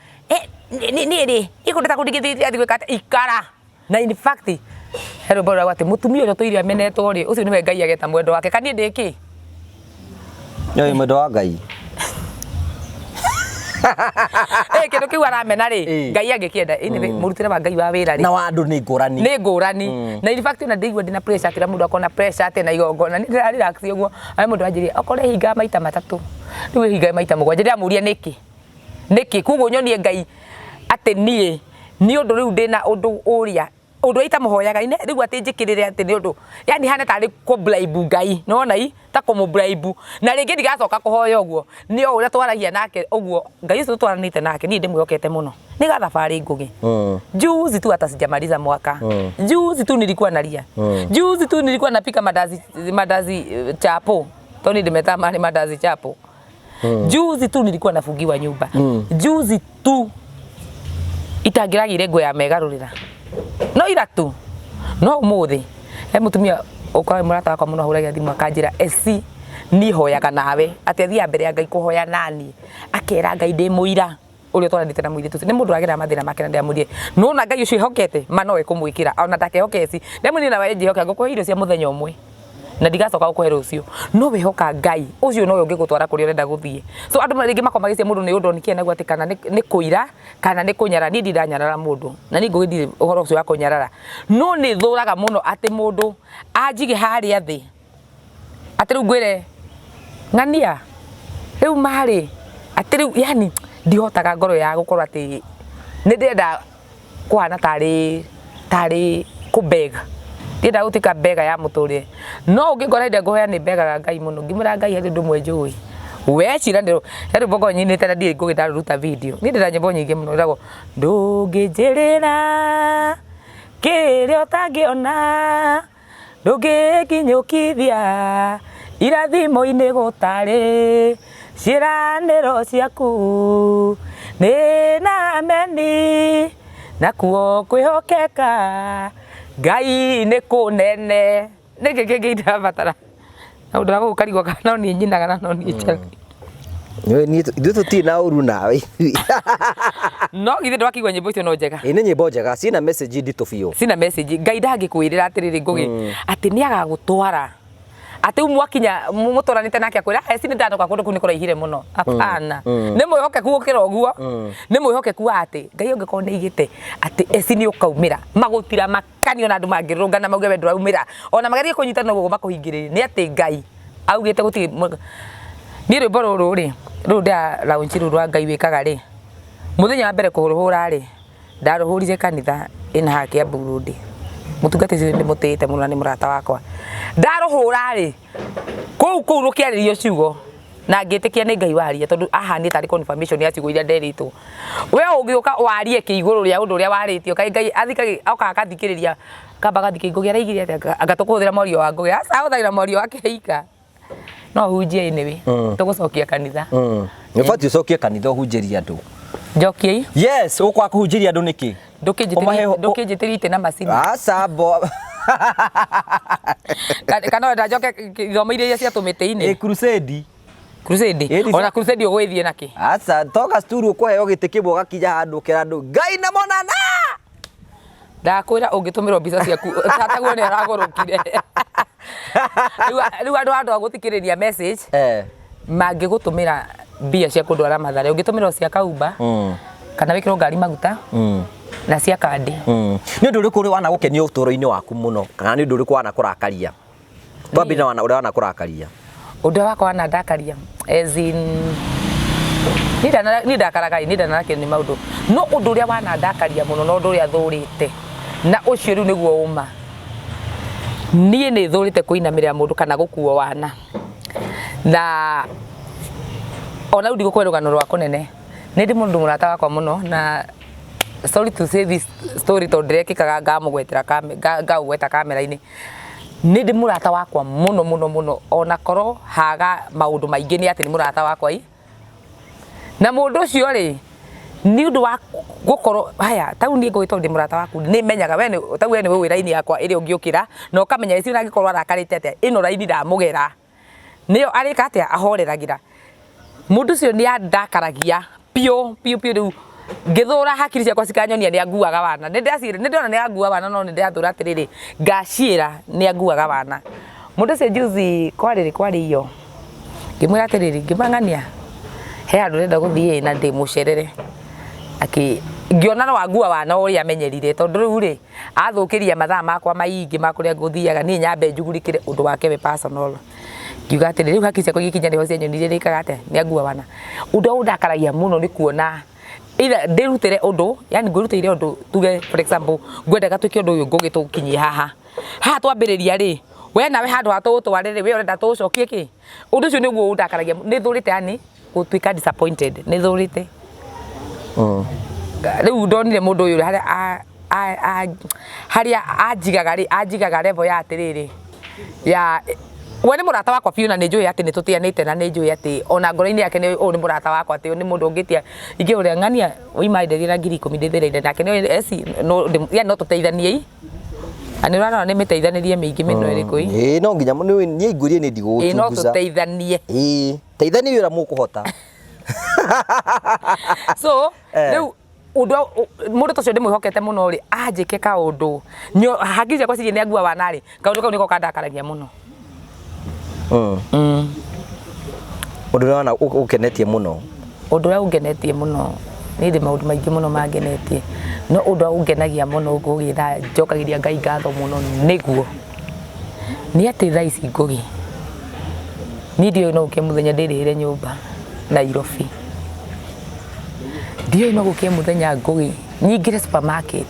niĩ rĩ, niĩ kũndũ ta kũu ndingĩthiĩ gwĩka atĩa, ikara. Na in fact he rwĩmbo rũrauga atĩ mũtumia ũrĩa ũtũire amenetwo rĩ, ũcio nĩwe Ngai ageta mwendwa wake. Kana niĩ ndĩ kĩ? Nĩ mwendwa wa Ngai. Eh, kĩndũ kĩu aramena rĩ, Ĩĩ. Ngai angĩkĩenda. Anyway, mũrutĩre wa Ngai wa wĩra rĩ, Na wa andũ nĩ ngũrani. Nĩ ngũrani. Na in fact ona ndĩigua ndĩna pressure atĩ mũndũ akona pressure atĩ na igongona, nĩ ndĩra relax ũguo. Arĩa mũndũ anjĩrire okorwo ĩhingaga maita 3, rĩu ĩhingaga maita 7. Ndĩramũria nĩkĩ, nĩkĩ? Koguo nyonie Ngai atĩ niĩ nĩ ũndũ rĩu ndĩna ũndũ ũrĩa ũndũ ũrĩa itamũhoyaga ine rĩu atĩ njĩkĩrĩre atĩ nĩ ũndũ yani hana tarĩ kũ bribe Ngai, nĩwona i ta kũmũ bribe, na rĩngĩ ndigacoka kũhoya ũguo. Nĩ o ũrĩa twaragia nake ũguo, Ngai ũcio tũtwaranĩte nake, niĩ ndĩmwĩhokete mũno. Nĩ gathabarĩ, Ngũgĩ. Juzi tu hata sijamaliza mwaka, juzi tu nilikuwa nalia, juzi tu nilikuwa napika mandazi, mandazi chapo, tondũ niĩ ndĩmetaga marĩ mandazi chapo. Juzi tu nilikuwa nafungiwa nyumba. Juzi tu itangĩragĩire nguo ya megarũrĩra no ira tu. No ũmũthĩ he mũtumia ũkoragwo mũrata wakwa mũno, ahũragia thimũ akanjĩra, "Eci, niĩ hoyaga nawe," atĩ athiaga mbere ya Ngai kũhoya naniĩ, akera Ngai, "Ndĩ mũira ũrĩa ũtwaranĩte na mũirĩtu ũcio." Nĩ mũndũ ũragerera mathĩna make, na ndĩramwĩrire nona Ngai ũcio ehokete ma no ekũmwĩkĩra, ona ndakehoke eci. Ndĩramwĩrire nawe njĩhoke, ngũkũhe irio cia mũthenya ũmwe na ndigacoka gũkũhe rũciũ, no wĩhoka Ngai ũcio nowe ũngĩgũtwara kũrĩa ũrenda gũthiĩ. So andũ rĩngĩ makoragwo magĩciria mũndũ nĩ ũndũ nĩkĩ naguo atĩ kana nĩ kũira kana nĩ kũnyarara. Niĩ ndiranyarara mũndũ, na niĩ Ngũgĩ ndirĩ ũhoro ũcio wa kũnyarara, no nĩ thũraga mũno atĩ mũndũ anjige harĩa thĩ atĩ rĩu ngwĩre ng'ania rĩu marĩ atĩ rĩu, yani ndihotaga ngoro ya gũkorwo atĩ nĩ ndĩrenda kũhana tarĩ kũ beg, ndienda gũtuĩka beggar ya mũtũrĩre. No ũngĩngora hĩndĩ ĩrĩa ngũhoya, nĩ begaga Ngai mũno, ngĩmwĩra, "Ngai, harĩ ũndũ ũmwe njũĩ we ciranĩro." He rwĩmbo ngoragwo nyinĩte na ndirĩ Ngũgĩ ndarũruta video. Niĩ ndĩna nyĩmbo nyingĩ mũno, rwĩtagwo "Ndũngĩnjĩrĩra kĩrĩa ũtangĩona, ndũngĩnginyũkithia irathimo-inĩ gũtarĩ ciĩranĩro ciaku, nĩ na ameni nakuo kwĩhokeka Ngai nĩ kũnene." Nĩkĩ kĩngĩ irabatara na ũndũ wa gũkarigwo kana no niĩ nyinaga na no niĩ njaragia? Ithuĩ tũtirĩ na ũru nawe. No githĩ ndwakĩigua nyĩmbo icio no njega? Ĩ, nĩ nyĩmbo njega ciĩna message nditũ biũ. Cina message. Ngai ndangĩkwĩrĩra atĩrĩrĩ, Ngũgĩ, atĩ nĩ agagũtwara atĩ rĩu mwakinya mũtwaranĩte nake akwĩra, "Eci, nĩ ndanoka, kũndũ kũu nĩ kũraihire mũno." Hapana, nĩ mwĩhokeku gũkĩra ũguo, nĩ mwĩhokeku wa atĩ Ngai ũngĩkorwo nĩ aigĩte atĩ eci nĩ ũkaumĩra, magũtira makani, ona andũ mangĩrũrũngana mauge we ndũraumĩra, ona magerie kũnyitana ũguo makũhingĩrĩrie, nĩ atĩ Ngai augĩte gũtirĩ. Niĩ rwĩmbo rũrũ rĩ, rũrũ ndĩra launch, rũrũ rwa "Ngai Wĩkaga" rĩ, mũthenya wa mbere kũrũhũra rĩ, ndarũhũrire kanitha ĩna haha Kiambu Road. Mũtungati ũcio nĩ mũtĩĩte mũno na nĩ mũrata wakwa. Ndarũhũra rĩ, kũu rũkĩarĩrio ciugo na ngĩtĩkia nĩ Ngai waria, tondũ ahanire tarĩ confirmation ya ciugo iria nderĩtwo. We ũngĩũka warie kĩ igũrũ rĩa ũndũ ũrĩa warĩtio? Kaĩ Ngai athikagĩ okaga akathikĩrĩria, kamba agathikĩrĩria Ngũgĩ araigire atĩa, anga tũkũhũthĩra mwario wa Ngũgĩ? Aca, ahũthagĩra mwario wake ika. No hunjie anyway, tũgũcokia kanitha. Nĩ ũbatiĩ ũcokie kanitha ũhunjĩrie andũ. Njokiei. Yes, ũkwaga kũhunjĩria andũ nĩkĩ? Ndũkĩnjĩtĩrie itĩ na macini. Aca bo. Kana wenda njoke ithomo iria cia tũmĩtĩ-inĩ? Ĩ, crusade. Crusade. Ĩni. Ona crusade ũgwĩthiĩ nakĩ? Aca, toka sturu ũkũheo gĩtĩ kĩmwe, ũgakinya handũ ũkera andũ Ngai na monana. Ndakwĩra ũngĩtũmĩrwo mbica ciaku, tataguo nĩ aragũrũkire. Rĩu andũ a gũthikĩrĩria message mangĩgũtũmĩra mbia cia kũndwara Mathare, ũngĩtũmĩrwo cia kaumba kana wĩkĩrwo ngari maguta na cia kandi. Nĩ ũndũ ũrĩkũ ũrĩ wanagũkenia ũtũũro-inĩ waku mũno, kana nĩ ũndũ ũrĩkũ wanakũrakaria? Twambie na ũrĩa wanakũrakaria. Ũndũ wakwa wanandakaria, as in niĩ ndakaraga, niĩ ndanarakerio nĩ maũndũ, no ũndũ ũrĩa wanandakaria mũno na ũndũ ũrĩa thũrĩte na ũcio rĩu nĩguo ũma, niĩ nĩ thũrĩte kũinamĩrĩra mũndũ kana gũkuo wana. Na ona rĩu ndigũkũhe rũgano rwa kũnene, nĩ ndĩ mũndũ mũrata wakwa mũno, na sorry to say this story tondũ ndĩrekĩkaga ngamũgwetera, ngaũgweta kamera-inĩ. Nĩ ndĩ mũrata wakwa mũno mũno mũno, ona korwo haga maũndũ maingĩ, nĩ atĩ nĩ mũrata wakwa i na mũndũ ũcio rĩ, nĩ ũndũ wa gũkorwo haya tau niĩ ngũgĩ, tondũ ndĩ mũrata waku, nĩ menyaga we tau we nĩ wĩ raini yakwa ĩrĩa ũngĩũkĩra na ũkamenya ĩcio, na angĩkorwo arakarĩte atĩa, ĩno raini ndamũgera nĩyo arĩka atĩa ahoreragĩra. Mũndũ ũcio nĩ andakaragia biũ biũ biũ. Rĩu ngĩthũra, hakiri ciakwa cikanyonia nĩ anguaga wana. Nĩ ndĩracira, nĩ ndĩrona nĩ angua wana, no nĩ ndĩrathũra atĩrĩrĩ, ngacira nĩ anguaga wana mũndũ ũcio. Juzi kwarĩrĩ kwarĩ iyo, ngĩmwĩra atĩrĩrĩ, ngĩmwĩra, "Ng'ania, He handũ ndĩrenda gũthiĩ na ndĩ mũcerere. Akĩ ngĩona no angua wana ũrĩa amenyerire tondũ rĩu rĩ athũkĩria mathaa makwa maingĩ ma kũrĩa ngũthiaga niĩ nyambe njugurikĩre ũndũ wake we personal. Ngiuga atĩrĩ rĩu haki ciakwa igĩkinya nĩho cianyonirie nĩkaga atĩa nĩ angua wana. Ũndũ ũrĩa ũndakaragia mũno nĩ kuona either ndĩrutĩre ũndũ yani ngwĩrutĩire ũndũ tuge for example ngwendaga twĩke ũndũ ũyũ ngũgĩ tũkinyie haha. Haha twambĩrĩria rĩ we nawe handũ ha tũũtware rĩ we ũrenda tũũcokie kĩ? Ũndũ ũcio nĩguo ũndakaragia nĩ thũrĩte yani gũtuĩka disappointed nĩ thũrĩte. Rĩu ndonire mũndũ ũyũ harĩa harĩa anjigaga rĩ anjigaga level ya atĩrĩrĩ ya we nĩ mũrata wakwa biũ na nĩ njũĩ atĩ nĩ tũtĩanĩte na nĩ njũĩ atĩ ona ngoro-inĩ yake nĩ ũyũ nĩ mũrata wakwa atĩ ũyũ nĩ mũndũ ũngĩtia ingĩũria ng'ania ũima ndeithie na 10,000 ndĩ thĩna-inĩ nake nĩ eci no yani no tũteithaniei na nĩ ũrarora nĩ mĩteithanĩrie mĩingĩ mĩno ĩrĩkũ ĩ Ĩĩ no nginya niĩ ngwĩrie nĩ ĩ no ndigũgũchunguza. tũteithanie. Ĩĩ teithania wĩra mũkũhota. So Eh. rĩu ũndũ mũndũ ta ũcio ndĩmwĩhokete mũno rĩ anjĩke kaũndũ hakiri ciakwa cirie nĩ angua wana rĩ kaũndũ kau nĩko kandakaragia mũno. Ũndũ ũrĩa wona ũkenetie mũno. Ũndũ ũrĩa ũngenetie mũno niĩ ndĩ maũndũ maingĩ mũno mangenetie no ũndũ ũrĩa ũngenagia mũno Ngũgĩ na njokagĩria Ngai ngatho mũno nĩguo nĩ atĩ thaa ici Ngũgĩ niĩ ndiũĩ no gũkĩe mũthenya ndĩrĩhĩre nyũmba Nairobi. Ndiũĩ no gũkĩe mũthenya Ngũgĩ nyingĩre supermarket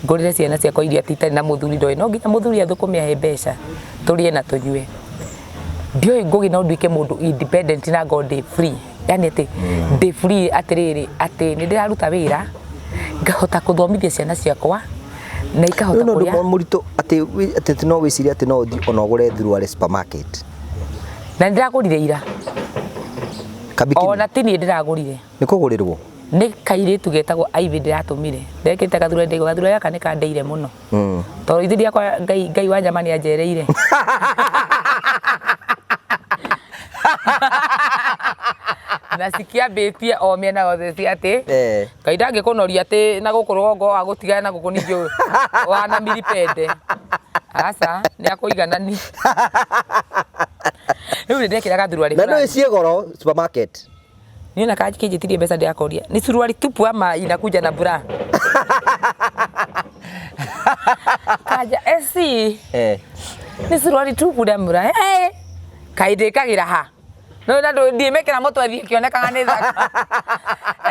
ngũrĩre ciana ciakwa irio atĩ itarĩ na mũthuri ndoĩ no nginya mũthuri athũkũme ahe mbeca tũrĩe na tũnyue. Ndiũĩ Ngũgĩ no nduĩke mũndũ independent na ngorwo ndĩ free yani atĩ ndĩ free atĩrĩrĩ atĩ nĩ ndĩraruta wĩra ngahota kũthomithia ciana ciakwa na ikahota Rĩu nĩ ũndũ kũrĩa mũritũ atĩ atĩ no wĩcirie atĩ no ũthiĩ ona ũgũre thuruarĩ supermarket. Na nĩ ndĩragũrire ira. Kabikini. Ona ti niĩ ndĩragũrire. Nĩ kũgũrĩrwo? Nĩ kairĩtu getagwo Ivy ndĩratũmire. Ndekĩrĩte gathura ndĩgwa gathura gaka nĩ kandeire mũno. Tondũ ithe ndiakwa Ngai Ngai wa nyama nĩ anjereire. Na cikĩambĩtie o mĩena yothe ci atĩ Ngai ndangĩkũnoria atĩ na gũkũ rũgongo agũtigane na gũkũ ningĩ wana miripende. Aca nĩ akũiganania. Rĩu nĩ ndekĩra gathurwari. Na nĩ ciĩ goro supermarket. Niĩ ona kĩnjĩtirie mbeca ndĩrakoria. Ni suruali tupu ama inakuja na bra? Kaja esi. Ni suruali tupu ndamwĩra hey, kaĩ ndĩkagĩra ha? No na ndiĩmĩkĩra mũtwe thiĩ ĩkĩonekaga nĩ thaka.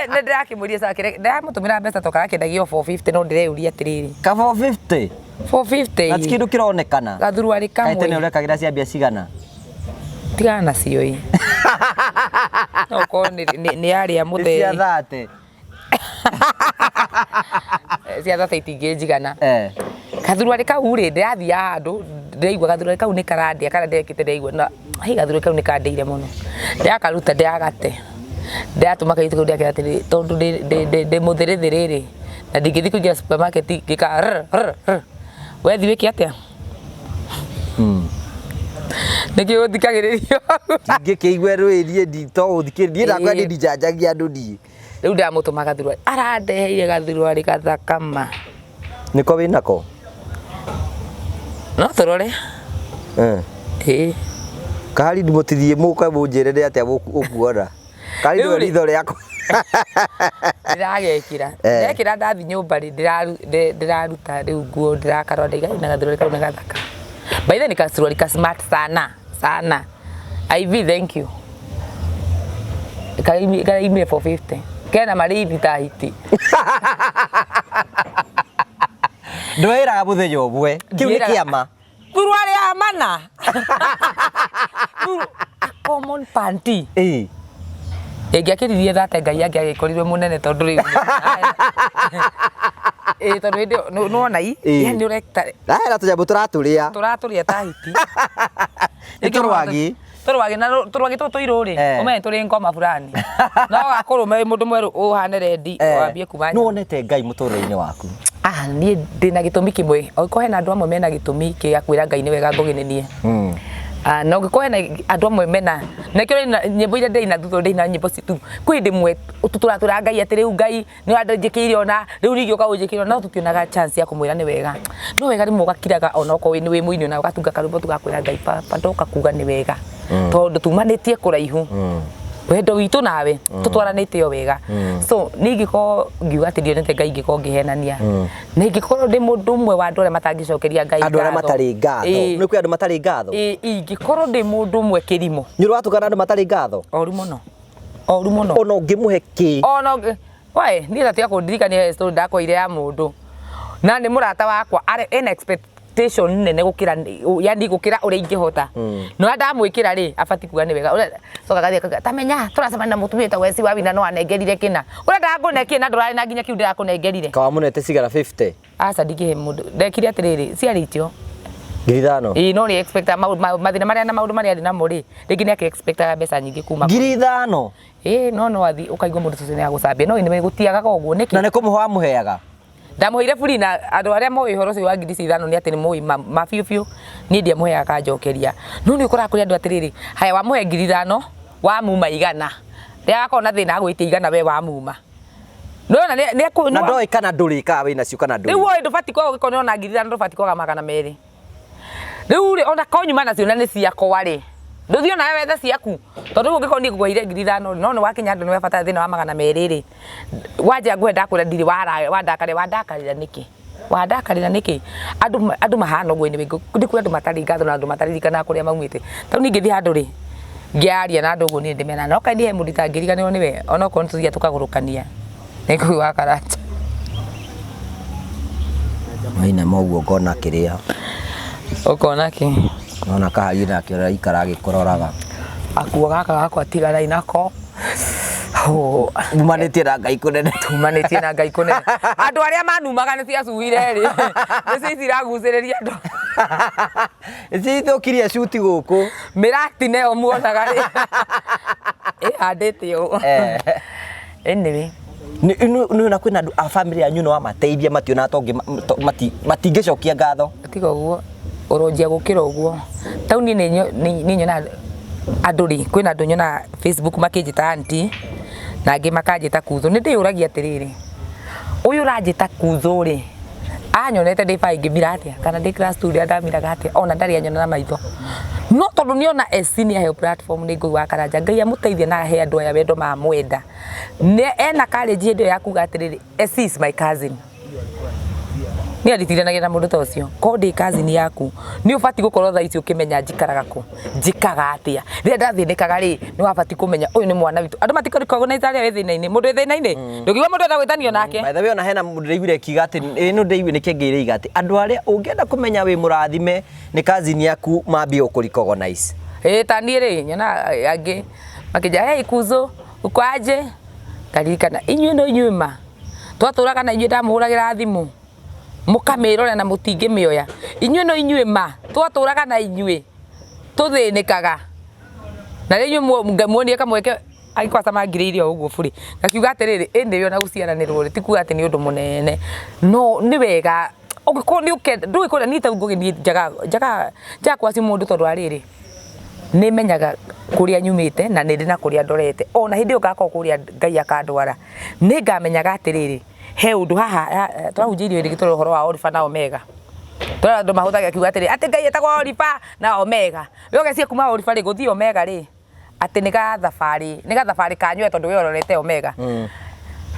Nĩ ndĩrakĩmũria sawa kĩrĩa ndĩramũtũmĩra mbeca to karakĩendagio 450 no ndĩreyũria atĩrĩrĩ. Ka 450? 450. Na ti kĩndũ kĩronekana. Gathuruarĩ Kaĩ tene kamwe. ũrekagĩra cia mbia cigana? Tigana nacio ĩ. No ũkorwo nĩ yarĩa Nĩ cia mũthee. thate. Cia thate itingĩnjigana. Gathuruarĩ kau rĩ ndĩrathiaga handũ ndĩraigua gathuruarĩ kau nĩ karandĩa kana ndekĩte ndĩraigua na hĩ gathuruarĩ kau nĩ kandĩire mũno. Ndĩrakaruta ndĩragate. Ndĩratũma kairĩtu kau ndĩrakera atĩrĩrĩ tondũ ndĩ mũthĩrĩthĩrĩ rĩ na ndingĩthiĩ kũingĩra supermarket ngĩka rr rr rr we thiĩ wĩke atĩa? Nĩkĩ ũthikagĩrĩrio? Ndingĩkĩigua rwĩrie ndi to gũthikĩrĩria niĩ ndakwa niĩ ndinjanjagia andũ niĩ. Rĩu ndĩramũtũma gathuruarĩ arandeheire gathuruarĩ gathaka ma. Nĩko wĩnako? No tũrore. Ĩĩ. Kahari mũtithiĩ mũke mũnjĩre nĩ atĩa ũkuona. Kahari Rĩu nĩwe rĩ- ritho rĩakwa. Ndĩragekĩra. Ndekĩra ndathiĩ nyũmba rĩ ndĩraruta rĩu nguo ndĩrakarora ndaiga na gathuruarĩ kau nĩ gathaka. By the way ni kasuruari ka smart sana sana. IV thank you. Karaimire 450. Kena marĩithi ta hiti. Ndwĩraga mũthenya ũmwe. Kĩu nĩ Ndiĩraga- kĩama. Thuruarĩ ya mana. A common panty. Ĩĩ. Ĩngĩakĩririe thate Ngai angĩagĩkorirwe mũnene tondũ rĩu. Ĩĩ tondũ hĩndĩ ĩyo nĩwona i. Ĩĩ. Yani ũrekta Hena tũnyamũ tũratũrĩa. tũratũrĩa ta hiti. Nĩ tũrwagĩ. Tũrwagĩ na tũrwagĩ tũtũ tũirũ rĩ, ũmenye tũrĩ ngoma fulani. No gakũrũme wĩ mũndũ mwerũ ũhane rendi wambie kuma Nĩ wonete Ngai mũtũrĩre-inĩ waku? Ah, niĩ ndĩna gĩtũmi kĩmwe. Angĩkorwo hena andũ amwe mena gĩtũmi kĩa kwĩra Ngai nĩ wega Ngũgĩ nĩ niĩ. Ah, na ũngĩkorwo hena andũ amwe mena na kĩo nyĩmbo iria ndĩraina thutha ndĩraina nyĩmbo citu kwĩ hĩndĩ ĩmwe tũratwĩra Ngai atĩ rĩu Ngai nĩ wanjĩkĩire ona rĩu ningĩ ũka ũnjĩkĩire ona no tũtionaga chance ya kũmwĩra nĩ wega. No wega rĩmwe ũgakiraga ona okorwo nĩ wĩ mũini ona ũgatunga karwĩmbo tu ga kwĩra Ngai baba ndoka kuga nĩ wega tondũ tumanĩtie kũraihu. Wendo witũ nawe tũtwaranĩte o wega. So niĩ ingĩkorwo ngiuga atĩ ndionete Ngai, ingĩkorwo ngĩhenania, na ingĩkorwo ndĩ mũndũ ũmwe wa andũ arĩa matangĩcokeria Ngai Andũ arĩa ngatho. matarĩ ngatho. Ĩĩ. Nĩ kwĩ andũ matarĩ ngatho. Ĩĩ, ingĩkorwo ndĩ mũndũ ũmwe kĩrimũ. Nĩ ũratukana andũ matarĩ ngatho. Oru mũno, oru mũno. Ona ũngĩmũhe kĩ? Ona wae niĩ tatiga kũndirikania he story ndakoire ya mũndũ na nĩ mũrata wakwa, arĩ ena expectation nene gũkĩra, yani gũkĩra ũrĩa ingĩhota, no ndamwĩkĩra rĩ, abati kuga nĩ wega. Ũrĩa coka gathiĩ akauga, tamenya tũracemania na mũtumia wĩtagwo Esi wa Wina, no anengerire kĩna, ũrĩa ndangũne kĩna, ndũrarĩ na nginya kĩu ndĩrakũnengerire. Kawamũnete cigara 50. Aca, ndingĩhe mũndũ. Ndekire atĩrĩrĩ, ciarĩ itio. 5,000. Ĩĩ, no nĩ expect mathĩna marĩa na maũndũ marĩa arĩ namo rĩ, rĩngĩ nĩ expectaga mbeca nyingĩ kuma 5,000. Ĩĩ, no no athi ũkaigua mũndũ ũcio nĩ agũcambia, no nĩ gũtiagaga ũguo nĩkĩ. Na nĩ kũmũhe wamũheaga? Ndamũheire buri, na andũ arĩa moĩ ũhoro ũcio wa ngiri ici ithano nĩ atĩ nĩ moĩ ma biũ biũ niĩ ndiamũheaga akanjokeria. No nĩ ũkoraga kũrĩ andũ atĩrĩrĩ, haya, wamũhe 5,000, wamuma 100, rĩrĩa agakorwo na thĩna agwĩtia 100, we wamuma nĩwona nĩ Na ndoĩ kana ndũrĩ kana wĩna cio kana ndũrĩ. Rĩu ũĩ ndũbatiĩ kwaga, ũgĩkorwo na 5,000 ndũbatiĩ kwaga 200. Rĩu rĩ, ona korwo nyuma nacio na nĩ ciakwa rĩ, ndũthiĩ onawe wethe ciaku, tondũ rĩu ũngĩkorwo niĩ ngũheire 5,000 rĩ, no nĩ wakinya handũ nĩ wabatara thĩna wa 200 rĩ, wanja nguhe, ndakwĩra ndirĩ, wandakarĩra, wandakarĩra nĩkĩ? Wandakarĩra nĩkĩ? Andũ mahana ũguo. Anyway, nĩ kũrĩ andũ matarĩ ngatho na andũ mataririkanaga kũrĩa maumĩte. Tarĩu niĩ ingĩthiĩ handũ rĩ, ngĩaria na andũ ũguo, niĩ ndĩmeraga no kaĩ niĩ he mũndũ itangĩriganĩrwo nĩwe, onokorwo nĩ tũthiaga tũkagũrũkania, nĩ Ngũgĩ wa Karanja. Wainama ũguo ngona kĩrĩa. Ũkona kĩ? Nona kahari nake ũrĩa aikara agĩkũroraga. Gakuo gaka gakwa tiganai nako. Oh, Umanĩtie na Ngai kũnene. Tumanĩtie na Ngai kũnene. Andũ arĩa manumaga nĩ ciacuhire rĩ, nĩcio ici iragucĩrĩria andũ. Cithũkirie cuti gũkũ. Mĩrati nayo muonaga rĩ, ĩhandĩte ũũ. Anyway. Nĩ na kwĩna andũ a bamĩrĩ yanyu no amateithia mationaga to matingĩcokia ngatho. Tiga ũguo, ũronjia gũkĩra ũguo. Tau niĩ nĩ nyonaga andũ rĩ, kwĩna andũ nyonaga Facebook makĩnjĩta aunty na angĩ makanjĩta kuzo. Nĩ ndĩyũragia atĩrĩrĩ, ũyũ ũranjĩta kuzo rĩ, anyonete ndĩ baĩ ngĩmira atĩa, kana ndĩ class 2 rĩrĩa ndamiraga atĩa? Ona ndarĩ anyona na maitho, no tondũ nĩona SC nĩ aheo platform nĩ Ngũgĩ wa Karanja, Ngai amũteithie na ahe andũ aya wendo mamwenda, nĩ ena courage hĩndĩ ĩyo ya kuga atĩrĩrĩ, "SC is my cousin." Niĩ nditindanagĩra na mũndũ ta ũcio. Korwo ndĩ cousin yaku, nĩ ũbatiĩ gũkorwo thaa ici ũkĩmenya njikaraga kũ, njĩkaga atĩa, rĩrĩa ndathĩnĩkaga rĩ, nĩ wabatiĩ kũmenya ũyũ nĩ mwana witũ. Andũ matikũ-recognize arĩa wĩ thĩna-inĩ. Mũndũ wĩ thĩna-inĩ, ndũngĩigua mũndũ enda gwĩtanio nake. By the way, ona hena mũndũ ndĩraiguire akiuga atĩ ĩno ndĩraiguire nĩ kĩngĩ ĩraiga atĩ andũ arĩa ũngĩenda kũmenya wĩ mũrathime nĩ cousin yaku mambie gũkũ-recognize. Ĩĩ, ta niĩ rĩ, nyonaga angĩ makĩnjĩra, "Hey kuzo, uko aje?" Ngaririkana, inyuĩ no inyuĩ ma twatũraga na inyuĩ, ndamũhũragĩra thimũ mũkamĩrora na mũtingĩmĩoya. Inyuĩ no inyuĩ ma twatũraga na inyuĩ tũthĩnĩkaga, na rĩu inyuĩ muonire kamweke angĩkorwo camangirĩire o ũguo bũrĩ. Ngakiuga atĩrĩrĩ, ĩndĩ ona gũciaranĩrwo rĩ, ti kuga atĩ nĩ ũndũ mũnene, no nĩ wega ũngĩkorwo nĩ ũkenda ndũĩ kũrĩa. Niĩ ta Ngũgĩ, niĩ njaga njaga njaga kwaci mũndũ, tondũ wa rĩrĩ, nĩ menyaga kũrĩa nyumĩte na nĩ ndĩ na kũrĩa ndorete. Ona hĩndĩ ĩyo ngakorwo kũrĩa Ngai akandwara, nĩ ngamenyaga atĩrĩrĩ, he ũndũ haha tũrahunjĩirio hĩndĩ ĩngĩ, tũrora ũhoro wa Olifa na Omega. Tũrona andũ mahũthagĩra kiugo atĩrĩ, atĩ Ngai etagwo Olifa na Omega. We ũgeciria kuma Olifa rĩ, gũthiĩ Omega rĩ, atĩ nĩ gathabarĩ, nĩ gathabarĩ ka nywee, tondũ we ũrorete Omega.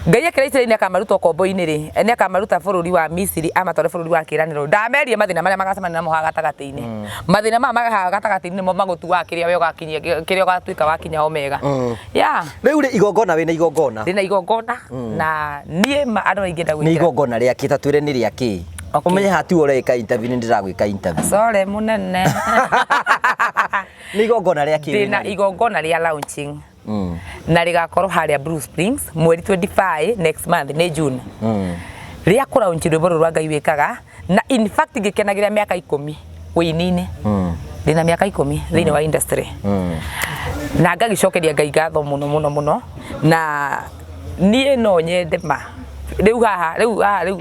Ngai akĩra Isiraeli nĩ akamaruta ũkombo-inĩ rĩ, nĩ akamaruta bũrũri wa Misiri amatware bũrũri wa kĩĩranĩro. Ndamerie mathĩna marĩa magacemania namo haha gatagatĩ-inĩ. Mathĩna maya ma haha gatagatĩ-inĩ nĩmo magũtuaga kĩrĩa we ũgakinyia, kĩrĩa ũgatuĩka wakinya Omega. Yeah. Rĩu rĩ, igongona, wĩna igongona? Ndĩna igongona, na niĩ ma andũ aingĩ Nĩ gwĩkĩra. Igongona rĩa kĩ? Ta twĩre nĩ rĩa kĩ. Okay. Ũmenye hatiwe ũreka interview, nĩ ndĩragwĩka interview. Sorry mũnene. Nĩ igongona rĩa kĩ? Ndĩna Wĩnarĩo? Igongona rĩa launching na rĩgakorwo harĩa Blue Springs mweri 25 next month, nĩ June, rĩa kũlaunch rwĩmbo rũrũ rwa Ngai Wĩkaga. Na in fact ngĩkenagĩra mĩaka 10 wĩini-inĩ. Ndĩna mĩaka 10 thĩinĩ wa industry na ngagĩcokeria Ngai ngatho mũno mũno mũno. Na niĩ no nyende ma rĩu haha, rĩu haha, rĩu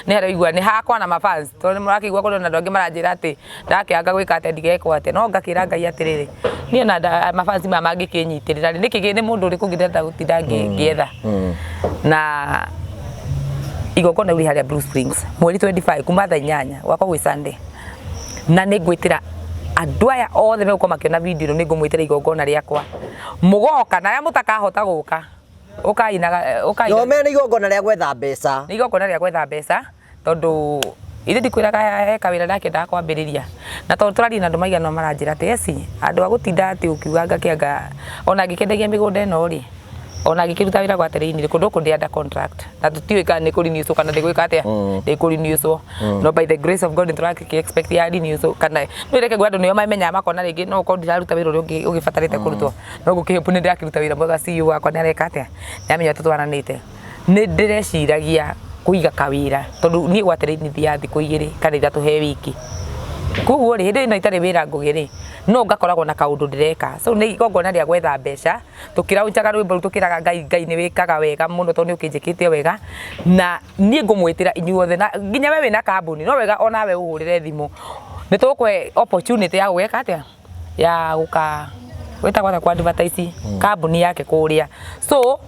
nĩ haraigua nĩ hakwa na mafans, tondũ nĩ mũrakĩigua kũrĩ na andũ angĩ maranjĩra atĩ ndakĩanga gwĩka atĩa, ndigekwo atĩa, no ngakĩra Ngai atĩrĩrĩ, niĩ ona mafans maya mangĩkĩnyitĩrĩra rĩ, nĩkĩ nĩ mũndũ ũrĩkũ ũngĩ ndĩrenda gũtinda ngĩetha? Na igongona rĩu rĩ harĩa Blue Springs mweri 25 kuma thaa 8, gwakorwo gwĩ Sunday, na nĩ ngwĩtĩra Andũ aya othe megũkorwo makĩona video ĩno, nĩ ngũmwĩtĩra igongona rĩakwa. Mũgoka na arĩa mũtakahota gũka, ũkai na ũkai. No mene igongona rĩa gwetha mbeca. Nĩ igongona rĩa gwetha mbeca, tondũ ithe ndikwĩraga he kawĩra ndakĩendaga kwambĩrĩria, na tondũ tũraria na andũ maigana maranjĩra atĩ eci andũ a gũtinda atĩ ũkiuga ngakĩanga ona ngĩkĩendagia mĩgũnda ĩno rĩ, ona ngĩkĩruta wĩra gwa terĩinĩ kũndũ gũkũ ndĩ under contract na tũtiũĩ kana nĩ kũrenew kana ndĩgwĩka atĩa, ndĩkũrenew. No by the grace of God nĩtũrakĩ expect ya renew, kana nĩ reke ngwĩre andũ nĩo mamenyaga makona rĩngĩ no ũkorwo ndiraruta wĩra ũrĩa ũngĩ ũgĩbatarĩte kũrutwo, no ngũkĩhope nĩ ndĩrakĩruta wĩra mwega. CEO wakwa nĩ areka atĩa, nĩ amenya tũtwaranĩte. Nĩ ndĩreciragia kũiga kawĩra, tondũ niĩ gwa terĩinĩ thiaga thikũ 2 kana 3 he wiki. Koguo rĩ, hĩndĩ ĩno itarĩ wĩra ngũgĩ rĩ, no ngakoragwo na kaũndũ ndĩreka. So nĩ igongona rĩa gwetha mbeca, tũkĩraunjaga rwĩmbo rũu tũkĩraga Ngai, Ngai nĩ wĩkaga wega mũno tondũ nĩ ũkĩnjĩkĩte wega. Na niĩ ngũmwĩtĩra inyuothe, na nginya we wĩna kambuni, no wega onawe ũhũrĩre thimũ. Nĩ tũgũkũhe opportunity ya gũgĩka atĩa, ya gũka gwĩtagwo atĩa, ku advertise kambuni yake kũrĩa. So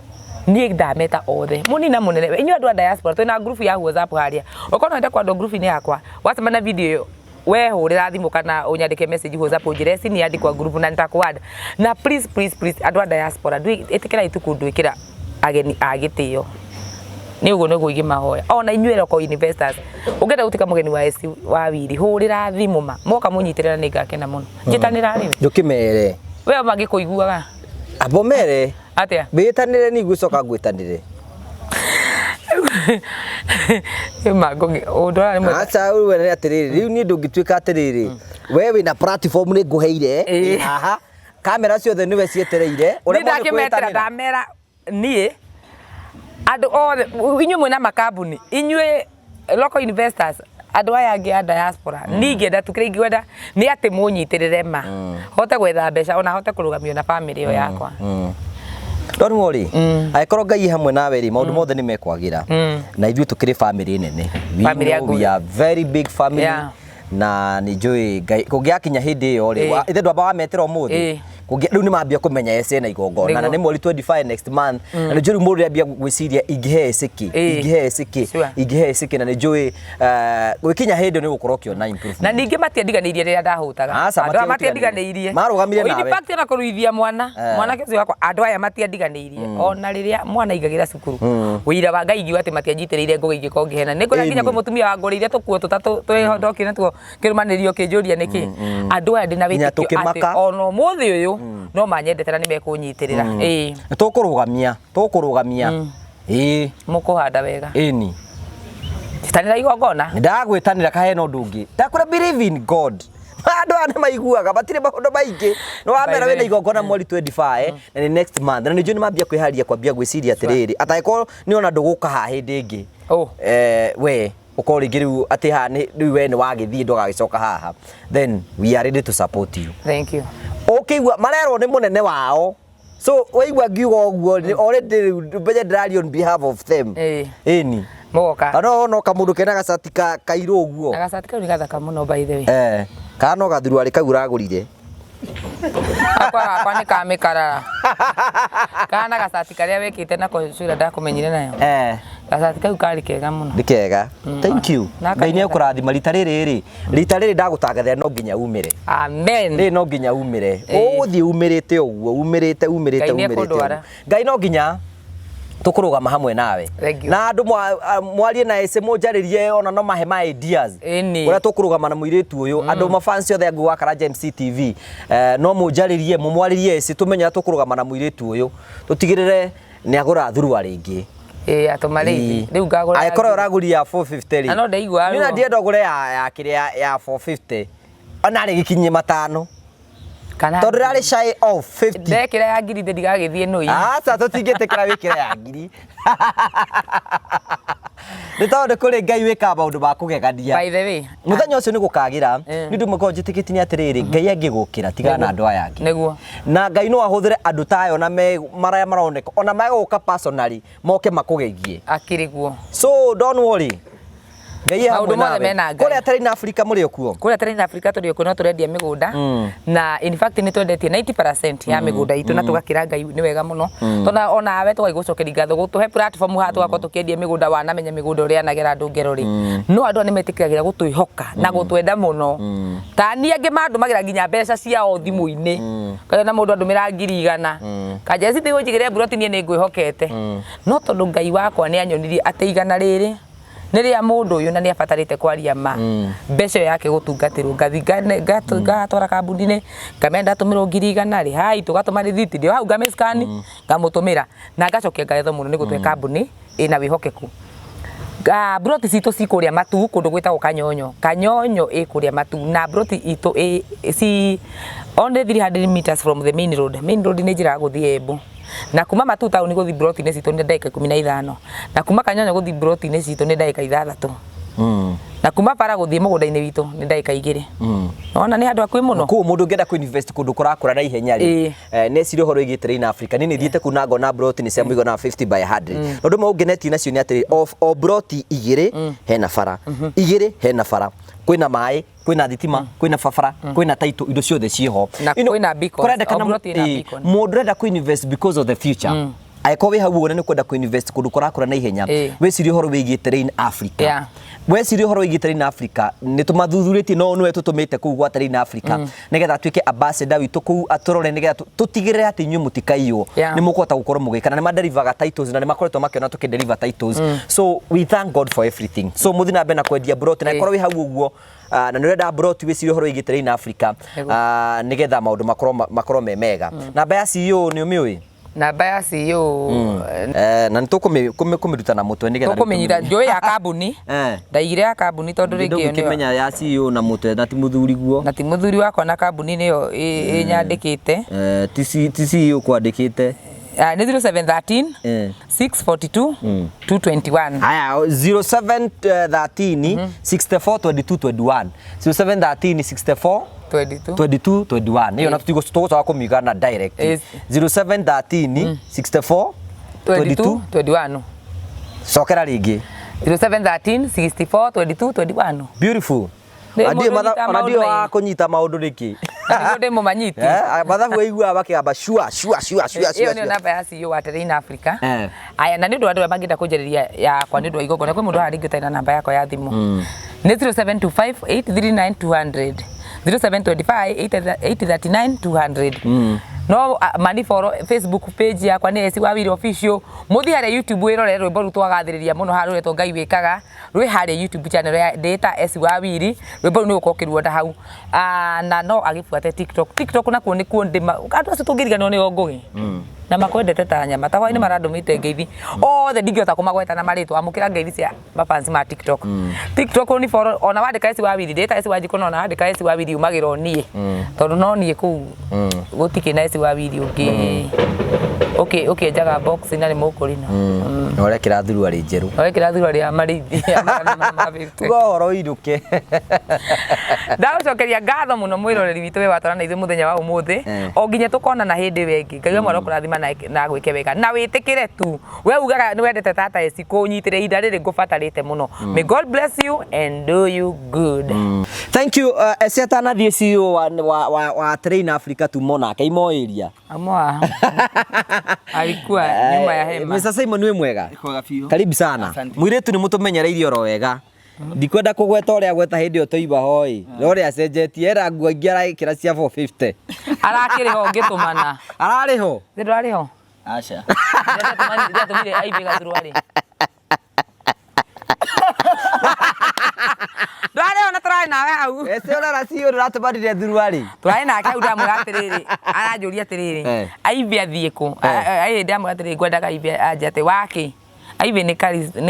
niĩ ndameta othe, mũnini na mũnene, inyuĩ andũ a diaspora, twĩna group ya WhatsApp harĩa. Ũkorwo no wende kwandwo group-inĩ yakwa, wacemania na video ĩyo, we hũrĩra thimũ kana ũnyandĩke message WhatsApp ũnjĩre eci nĩ andĩkwa group na nĩtakũ add. Na please, please, please, andũ a diaspora, ĩtĩkĩrai tu kũndwĩkĩra ageni a gĩtĩo. Nĩ ũguo nĩguo ingĩmahoya. Ona inyuĩ local investors, ũngĩenda gũtuĩka mũgeni wa eci wa Wili, hũrĩra thimũ ma moka mũnyitĩrĩra, nĩ ngakena mũno. Njĩtanĩra rĩu. Ndũkĩmere. We mangĩkũiguaga. Abo mere. Atĩa? Wĩtanĩre, ni ngũcoka ngwĩtanĩre. Ma ngũgĩ ũndũ ũrĩa rĩmwe. Aca, we nĩ atĩrĩrĩ, rĩu niĩ ndũngĩtuĩka atĩrĩrĩ, we wĩna platform nĩ ngũheire ĩ haha, kamera ciothe nĩwe cietereire. Nĩ Ũremwo nĩ ndakĩmetĩra. kwĩtanĩra. Ndamera niĩ andũ othe, inyuĩ mwĩna makambuni, inyuĩ local investors, andũ aya angĩ a diaspora, niĩ ingĩenda tu, kĩrĩa ingĩenda nĩ atĩ mũnyitĩrĩre ma hote gwetha mbeca, ona hote kũrũgamio na family ĩyo yakwa. Don't worry, angĩkorwo Ngai e hamwe nawe rĩ, maũndũ mothe nĩ mekwagĩra, na ithuĩ tũkĩrĩ family nene. We Family ya know we Ngũgĩ. are very big family. Na nĩ njũĩ Ngai kũngĩakinya hĩndĩ ĩyo rĩ, ithe ndwamba wametĩra ũmũthĩ. Rĩu nĩ mambia kũmenya ece na igongona, na nĩ mweri 25 next month, na nĩ njũĩ rĩu mũndũ ambia gwĩciria ingĩhe ece kĩ, ingĩhe ece kĩ, ingĩhe ece kĩ, na nĩ njũĩ gwĩkinya hĩndĩ nĩ ũgũkorwo ũkĩona improvement. Na ningĩ matiendiganĩirie rĩrĩa ndahũtaga. Aca, Andũ aya matiendiganĩirie. matiendiganĩirie. Marũgamire In nawe. fact, ona kũruithia mwana, mwanake ũcio wakwa, andũ aya matiendiganĩirie ona rĩrĩa mwana aigagĩra cukuru. Ũira wa Ngai ingiuga atĩ matianjitĩrĩire ngũgĩ, ingĩkorwo ngĩhena. Nĩ ngũrĩa nginya kwĩ mũtumia wangũrĩire tũkuo tũtatũ twĩho, ndokire natuo kĩrũmanĩrĩrio kĩnjũria nĩkĩ. Andũ aya ndĩna Nginya wĩtĩkio atĩ tũkĩmaka. ona ũmũthĩ ũyũ no manyendete na nĩ mekũnyitĩrĩra. Ĩĩ. Tũkũrũgamia, tũkũrũgamia, ĩĩ. Mũkũhanda wega. Ĩni. Tanĩra igongona. Ndagwĩtanĩra kahena ũndũ ũngĩ ndakwĩra, believe in God. Andũ aya nĩ maiguaga, matirĩ maũndũ maingĩ, nĩ wamera wĩna igongona mweri 25 na nĩ next month, na nĩ njũĩ nĩ mambia kwĩharĩria kwambia gwĩciria atĩrĩrĩ, atangĩkorwo nĩ ona ndũgũka haha hĩndĩ ĩngĩ. Oh. We ũkorwo rĩngĩ rĩu atĩ haha rĩu we nĩ wagĩthiĩ, ndũgagĩcoka haha, then we are ready to support you. Thank you. Ũkĩigua marerwo nĩ mũnene wao, so waigua ngiuga ũguo already rĩu mbenye ndĩraria on behalf of them. Ĩni. Mũgoka. Kana no kamũndũ kena gacati ka kairũ ũguo. Na gacati kau nĩ gathaka mũno, by the way. Kana no gathuruarĩ kau ũragũrire. Gakwa gakwa nĩ ka mĩkarara. Kana gacati karĩa wĩkĩte nako cura ndakũmenyire nayo. Gacati kau karĩ kega mũno. Nĩ kega, thank you. Na Ngai nĩ kanitha. ekũrathima. Rita rĩrĩ rĩ, rita rĩrĩ ndagũtangathĩra no nginya umĩre. Amen. Rĩrĩ no nginya umĩre. Ũgũthiĩ umĩrĩte ũguo, umĩrĩte, umĩrĩte, Ngai nĩ umĩrĩte ekũndwara. ũguo. Ngai no nginya tũkũrũgama hamwe nawe. Thank you. Na andũ mwarie na ece, mũnjarĩrie, ona no mahe ma ideas ũrĩa tũkũrũgama na mũirĩtu ũyũ. Andũ mafans othe a Ngũgĩ wa Karanja MC TV, no mũnjarĩrie, mũmwarĩrie ece, tũmenye ũrĩa tũkũrũgama na mũirĩtu ũyũ, tũtigĩrĩre nĩ agũra thurua rĩngĩ. Ĩĩ, atũmarĩithi. Rĩu ngagũra. Angĩkorwo ũragũria ya 450 rĩ, Na no ndaigua niĩ na ruo. ndienda ũgũre ya kĩrĩa ya 450, ona rĩ gĩkinyie matano, Kana tondũ rarĩ shy of 50. Ndekĩra ya ngiri thĩ ndigagĩthiĩ nũi. Aca, tũtingĩtĩkĩra wĩkĩre ya ngiri, nĩ tondũ kũrĩ Ngai wĩkaga maũndũ ma kũgegania. By the way, Mũthenya ũcio nĩ gũkagĩra. Nĩ ũndũ ũmwe ngoragwo njĩtĩkĩtie nĩ atĩrĩrĩ, Ngai angĩgũkĩra, tigana na andũ aya angĩ. Na Ngai no ahũthĩre andũ ta ayo na me marĩa maroneka ona magũka personally moke makũgegie. Akĩrĩ guo. So don't worry. Ngai e hamwe Maũndũ mothe nawe. mena Ngai. Kũrĩa Terrain Africa mũrĩ o kuo? Kũrĩa Terrain Africa tũrĩ okuo no tũrendia mĩgũnda na in fact nĩ twendetie 90% ya mĩgũnda itũ na tũgakĩra Ngai nĩ wega mũno tondũ onawe tũgagĩgũcokeria ngatho gũtũhe platform haha tũgakorwo tũkĩendia mĩgũnda wanamenya mĩgũnda ũrĩa yanagera andũ ngero rĩ no andũ aya nĩ metĩkagĩra gũtwĩhoka na gũtwenda mũno ta niĩ angĩ mandũmagĩra nginya mbeca ciao thimũ-inĩ kana na mũndũ andũmĩra 100,000 kanja ci ũnjigĩre mburoti niĩ nĩ ngwĩhokete no tondũ Ngai wakwa nĩ anyonirie atĩ 100 rĩrĩ nĩ rĩa mũndũ ũyũ na nĩ abatarĩte kwaria ma mbeca ĩyo yake gũtungatĩrwo ngathi ngatwara kambuni-inĩ ngamenya ndatũmĩrwo 100,000 rĩ hai tũgatũma rĩthiti ndĩ o hau ngamĩ-scan ngamũtũmĩra na ngacokia ngatho mũno nĩ gũtũhe kambuni ĩna wĩhokeku. Mburoti citũ ci kũrĩa Matuu kũndũ gwĩtagwo Kanyonyo. Kanyonyo ĩ kũrĩa Matuu na mburoti itũ ĩ ci only 300 meters from the main road. Main road nĩ njĩra ya gũthiĩ Embu. Na kuma Matuu taũni gũthiĩ mburoti-inĩ citũ nĩ ndagĩka 15. Na kuma Kanyonyo gũthiĩ mburoti-inĩ citũ nĩ ndagĩka 6. Na kuma bara gũthiĩ mũgũnda-inĩ witũ nĩ ndagĩka 2. Wona nĩ handũ hakuhĩ mũno. Koguo mũndũ ũngĩenda kũ invest kũndũ kũrakũra na ihenya rĩ nĩ eciria ũhoro wĩgiĩ Terrain Africa. Niĩ nĩ thiĩte kũu na ngona mburoti nĩ cia mũigana wa 50 by 100. Na ũndũ ũmwe ũngenetie nacio nĩ atĩrĩ, o mburoti igĩrĩ hena bara, igĩrĩ hena bara, kwĩna maĩ, kwĩna thitima, kwĩna barabara, kwĩna title, indo ciothe ciĩho. Na kwĩna beacons, Kũrendekana o mburoti ĩna beacon. Mũndũ ũrenda kũ invest because of the future. Angĩkorwo wĩ hau ũguo na nĩ ũkwenda kũ invest kũndũ kũrakũra na ihenya, wĩcirie ũhoro wĩgiĩ Terrain Africa. Weciria ũhoro wĩgiĩ Terrain Africa nĩ tũmathuthurĩtie no nĩwe tũtũmĩte kũu gwa Terrain Africa nĩgetha atuĩke ambassador witũ kũu atũrore nĩgetha tũtigĩrĩre atĩ inyuĩ mũtikaiywo nĩ mũkũhota gũkorwo mũgĩka na nĩ maderivaga titles na nĩ makoretwo makĩona tũkĩdeliver titles so we thank God for everything so mũthiĩ na mbere na kwendia mburoti na ĩkorwo wĩ hau ũguo na nĩ ũrenda mburoti wĩcirie ũhoro wĩgiĩ Terrain Africa nĩgetha maũndũ makorwo me mega. Namba ya CEO nĩ ũmĩũĩ? Namba ya CEO Na nĩ tũkũmĩruta na mũtwe nĩgetha tũkũmĩnyita njũĩ ya kambuni ndaigire ya kambuni tondũ rĩngĩ ĩyo nĩyo Ndũngĩkĩmenya ya CEO na mũtwe na ti mũthuri guo. Na ti mũthuri wakwa na kambuni nĩyo ĩnyandĩkĩte. Ti CEO kwandĩkĩte. Nĩ 0713 642 221. Haya, 0713 64 22 21. 0713 64 22 22 21. Ĩyo na tũtigũcoka kũmiuga na direct. 0713 64 22 21. Cokera rĩngĩ. 0713 64 22 21. Beautiful. Ndĩ Ona mũndũ ũnyitaga ona maũndũ ndiũĩ wa maingĩ. kũnyita maũndũ nĩkĩ. Na nĩguo ndĩ mũmanyiti. Mathabu aiguaga makĩgamba shua shua shua shua Ĩyo shua. nĩyo namba ya CEO wa Terrain Africa. Aya, na nĩ ũndũ wa andũ arĩa mangĩenda kũnjarĩria yakwa nĩ ũndũ wa igongona kwĩ mũndũ haha rĩngĩ ũtarĩ na namba yakwa ya thimũ. Nĩ 0725 839 200. 0725 839 200. No mani follow Facebook page yakwa nĩ Esi Wawiri official. Mũthiĩ harĩa YouTube wĩrorere rwĩmbo rũu twagathĩrĩria mũno haha rũretwo Ngai wĩkaga. Rwĩ harĩa YouTube channel ya ndĩta Esi Wawiri. Rwĩmbo rũu nĩ ũgũkorwo ũkĩruona hau. Na no agĩbuate TikTok. TikTok nakuo nĩkuo ndĩ andũ acio tũngĩriganĩrwo nĩo Ngũgĩ. Na makwendete ta nyama. Ta hwaĩ-inĩ marandũmĩte ngeithi. Othe ndingĩhota kũmagweta na marĩtwa. Amũkĩra ngeithi cia mafans ma TikTok. TikTok ni follow ona wandĩka Esi Wawiri ndĩta Esi Wanjikũ no ona wandĩka Esi Wawiri umagĩra o niĩ. Tondũ no niĩ kũu gũtikĩ na Esi Wawiri ũngĩ. Ũkĩenjaga box na nĩ mũkũrino. Na ũrekĩra thuruarĩ njerũ. Ũrekĩra thuruarĩ ya marĩithi ya 450. Uga ũhoro ũinũke. Ndagũcokeria ngatho mũno mwĩroreri witũ we watwarana ithuĩ mũthenya wa ũmũthĩ. O nginya tũkonana hĩndĩ ĩyo ĩngĩ. Ngai wa mwaro kũrathima na agwĩke wega. Na wĩtĩkĩre tu. We ugaga nĩ wendete tata Esi kũnyitĩra ihinda rĩrĩ ngũbatarĩte mũno. May God bless you and do you good. Thank you. Esi atanathiĩ CEO wa Terrain Africa tumo nake imo area. Amoa. Alikuwa nyuma ya hema. Mr. Simon wĩ mwega? Kwega biũ. Karibu sana. Asante. Mũirĩtu nĩ mũtũmenyereirie oro wega. Ndikwenda kũgweta ũrĩa agweta hĩndĩ ĩyo tũiba hoi. No ũrĩa acenjetie era nguo ingĩ arekĩra cia 450. Arakĩrĩ ho ngĩtũmana. Ararĩ ho? Nĩ ndwarĩ ho? Aca. Ndiatũmire aibe gathurwarĩ. Ndwarĩ ho na tũrarĩ nawe hau. Ese ũrara CEO ndũratũmanire thuruarĩ. Tũrarĩ nake hau ndamwĩra atĩrĩrĩ, aranjũria atĩrĩrĩ, aibe athiĩ kũ? Ndamwĩra atĩrĩrĩ, ngwendaga aibe anje atĩ wakĩ? Aibe nĩ